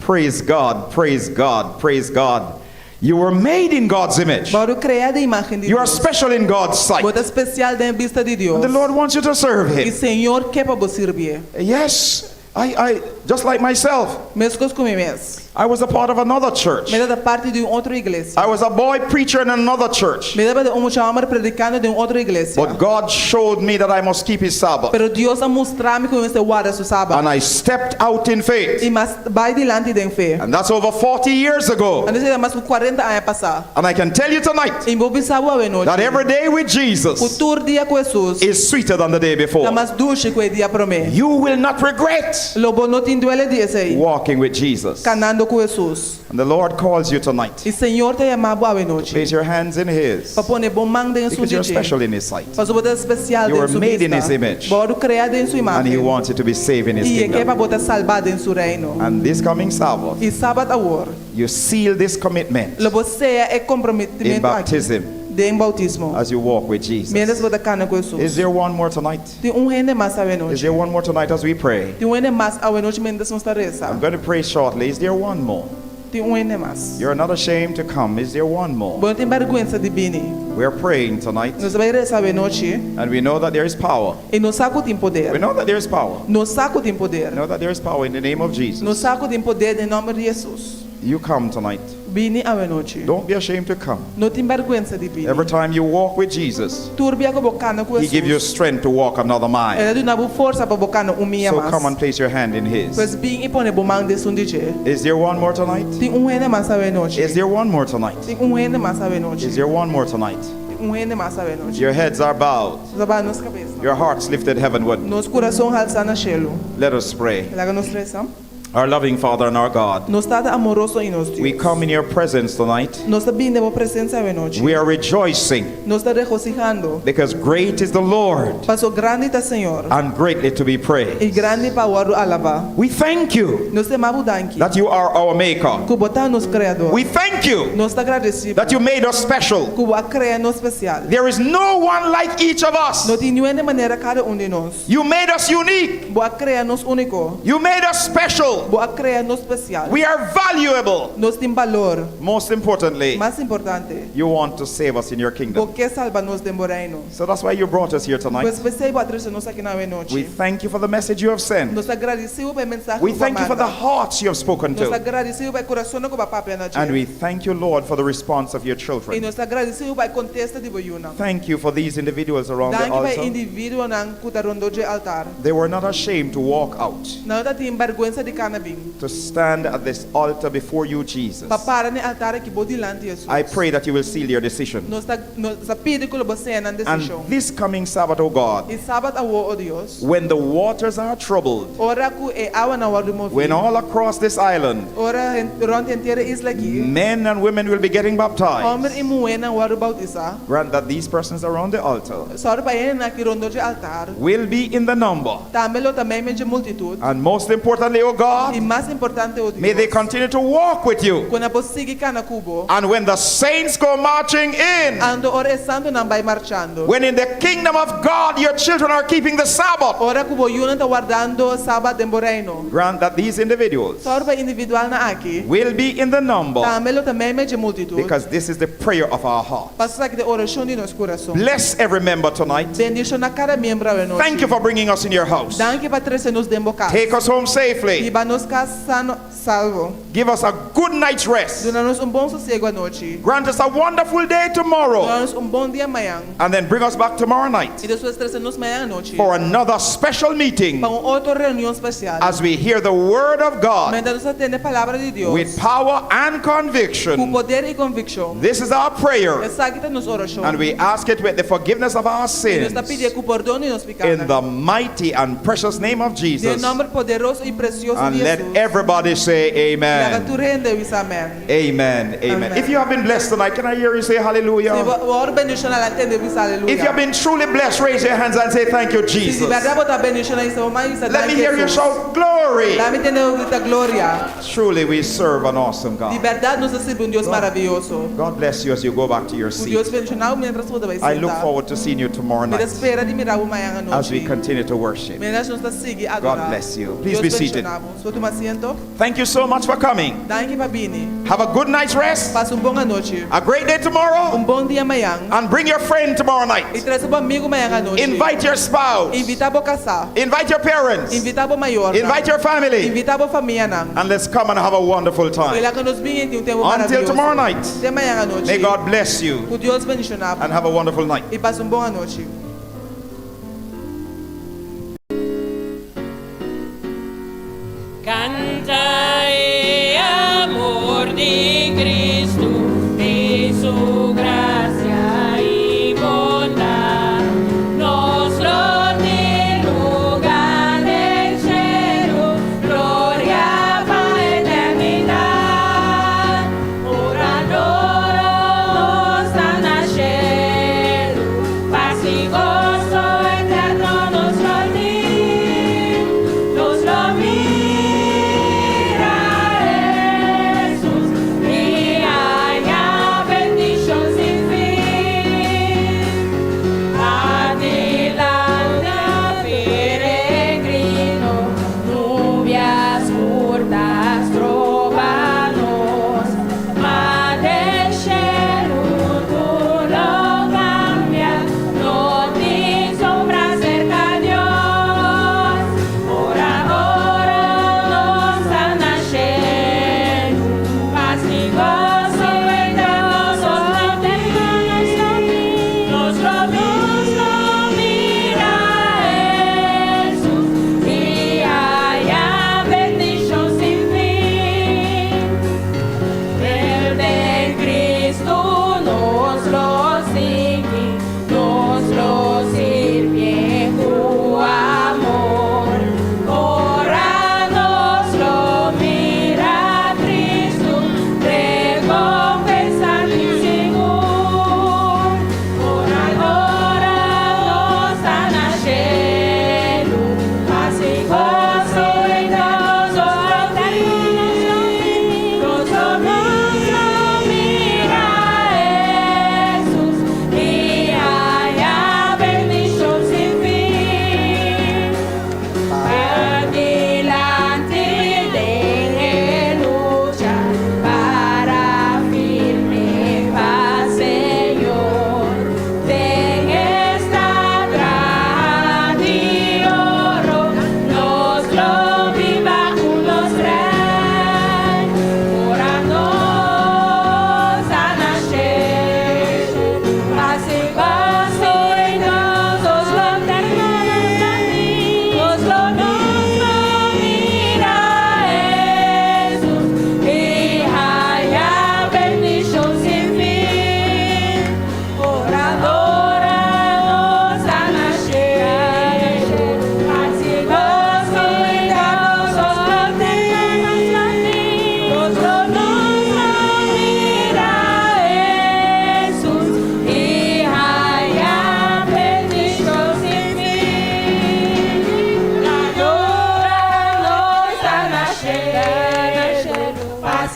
Praise God. Praise God. Praise God. You were made in God's image. Bo a wòrdu kreá den imágen di You are Dios. special in God's sight. Bo ta spesial den bista di Dios. And the Lord wants you to serve I Him. Señor ke pa bo sirbié. Yes, I just like myself, Meskos ku mi mes. I was a part of another church. Mi tabata parti di un otro iglesia. I was a boy preacher in another church. Mi tabata un mucha hòmber predikando den un otro iglesia. But God showed me that I must keep His Sabbath. Pero Dios a mustra mi ku mi mester warda su sabat. And I stepped out in faith. I m'a bai dilanti den fe. And that's over 40 years ago. Anto esei ta mas ku 40 aña pasá. And I can tell you tonight I mi por bisa bo awe that nochi. every day with Ku Jesus tur dia ku Jesus is sweeter than the day ta before. mas dushi ku e dia promé. You will not regret Lo bo no tin tin duele di esei. Walking with Jesus. Kanando ku Hesus. And the Lord calls you tonight. I Señor ta yama bo awe nochi. Place your hands in His. Pa pone bo man den esun Because you're di dje. special in His sight. Pasobra bo ta spesial You den were su made in bista. His image. Bo a wòrdu kreá den su And He imágen. wants you to be saved in His I e ke pa kingdom. bo ta salbá den su reino. And this coming Sabbath, I sabat awor, you seal this commitment lo bo seya e in komprometimento aki baptism den boutismo. as you walk with Jesus. Miéntras bo ta kana ku Is Hesus. there one more tonight? Tin un hende mas awe Is nochi. there one more tonight as we pray? Tin un hende mas awe nochi miéntras nos ta resa. I'm going to pray shortly. Is there one more? Tin un hende mas. You're not ashamed to come. Is there one more? Bo no tin bèrgwensa di bini. We're praying tonight, Nos ta bai resa awe nochi and we know that there is power. i nos sa ku tin We poder. know that there is power. Nos sa ku tin We poder. know that there is power in the name of Nos Jesus. sa ku tin poder den nòmber di Hesus. You come tonight. Bini awe nochi. Don't be ashamed to come. No tin bèrgwensa di bini. Every time you walk with Jesus, Tur bia ku bo kana ku He gives you Hesus, strength to walk another E mile. ta duna bo forsa pa bo kana un mia So come and mas. place your hand in His. Pues bin i pone bo man den esun di dje. Is there one more tonight? Tin un hende mas awe Is nochi. there one more tonight? Tin un hende mas awe Is nochi. there one more tonight? Tin un hende mas awe nochi. Your heads are bowed, Nos a baha nos kabes. your hearts lifted heavenward. Nos kurason halsá na shelu. Let us pray. Laga nos resa. Our loving Father and our God, Nos Tata amoroso i nos we Dios. come in your presence tonight. Nos ta bin den bo presensia awe nochi. We are rejoicing Nos ta regosihando. because great is the Lord Paso grandi ta Señor. and greatly to be I praised. grandi pa wòrdu alabá. We thank you Nos ta yama bo danki. that you are our maker. Ku bo ta nos kreador. We thank you Nos ta gradesí that you made us special. ku bo a krea nos spesial. There is no one like each of us. No tin niun hende manera kada un di nos. You made us unique. Bo a krea nos úniko. You made us special. Bo a krea nos spesial. We are valuable. Nos tin balor. Most importantly, Mas importante, you want to save us in your bo kingdom. ke salba nos den bo reino. So that's why you brought us here tonight. Pues p'esei bo a trese nos aki na awe We nochi. thank you for the message you have sent. Nos ta gradisí bo pa e mensahe We ku bo a thank you for the manda. hearts you have spoken Nos ta to. gradisí bo pa e kurason ku bo a papia na And dje. we thank you, Lord, for the response of your I children. nos ta gradisí bo pa e kontesta di bo yunan. Thank you for these individuals around the Danki pa e altar. individuonan ku ta rondó dje altar. They were not ashamed to walk out, Nan no tatin bèrgwensa di kana bin. to stand at this altar before you, Jesus. Pa para na e altar aki bo dilanti Hesus. I pray that you will seal your decision. Nos ta nos ta pidi ku lo bo seya nan And desishon. this coming Sabbath, O God, I sabat awor, o Dios, when the waters are troubled, ora ku e awanan wòrdu moví, when all across this island, ora rònt henter e isla aki, men and women will be getting hòmber baptized, i muhénan wòrdu boutisá, grant that these persons around the altar sòru pa e hendenan aki rondó dje altar, will be in the number. tambe lo ta meimei dje multitut. And most importantly, O I God, mas importante, o may they Dios, continue to walk with you. ku nan por sigui kana ku bo, And when the saints go marching in, anto ora e santunan bai marchando, when in the kingdom of God your children are keeping the Sabbath, ora ku bo yunan ta wardando sabat den bo reino, grant that these individuals sòru pa e individualnan aki, will be in the number tambe lo ta meimei dje multitut, because this is the prayer of our heart. pasobra esaki ta e orashon di nos kurason. Bless every member tonight. Bendishoná kada miembro awe nochi. Thank you for bringing us in your house. Danki pa trese nos den bo kas. Take us home safely. Hiba nos kas sano, salvo. Give us a good night's rest. Duna nos un bon sosiegu anochi. Grant us a wonderful day tomorrow. Duna nos un bon dia mañan. And then bring us back tomorrow night I despues trese nos mañan anochi for another special meeting pa un otro reunion spesial. as we hear the word of God Mientras nos ta tende palabra di Dios with power and ku conviction. poder i konvikshon. This is our prayer, Esaki ta nos orashon. and we ask it with the forgiveness of our I nos ta sins pidi ku pordon di nos in pikánan. the mighty and precious name of Den Jesus. nòmber poderoso i presioso And di let Hesus. everybody say, Laga Amen. tur hende bisa amèn. Amen. Amen. Amen. If you have been blessed tonight, can I hear you say Si hallelujah? bo a wòrdu bendishoná, laga tende bisa If you have aleluya. been truly blessed, raise your hands and say, Thank you, Si di Jesus. bèrdat bo ta bendishoná, hisa bo man i bisa Let me danki hear you Hesus. shout, Glory. Laga mi tende bo grita gloria. Truly, we serve an awesome Di God. bèrdat nos ta sirbi un Dios maravioso. God bless you as you go back to your Ku seat. Dios bendishoná bo mientras bo ta bai I look sentá. forward to seeing you tomorrow Mi ta night spera di mira bo mañan as we anochi. continue to worship. Mientras nos ta sigui God adorá. bless you. Please Dios be seated. bendishoná bo. So tuma asiento. Thank you so much for coming. Danki pa bini. Have a good night's rest, Pasa un bon anochi. a great day tomorrow, Un bon dia mañan. and bring your friend tomorrow I night. trese bo amigu mañan anochi. Invite your spouse, Invitá bo kasá. invite your parents, Invitá bo mayornan. invite your family, Invitá bo famianan. and let's come and have a wonderful I time. laga nos bin i tin un tempu Until maravioso. tomorrow night. Te mañan anochi. May God bless you Ku Dios bendishoná bo. and have a wonderful night. I pasa un bon anochi. Canta e amor di Cristo, di su gracia y bondad. Nos lo tin lugar den cielo, glorioso.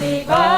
Happy birthday.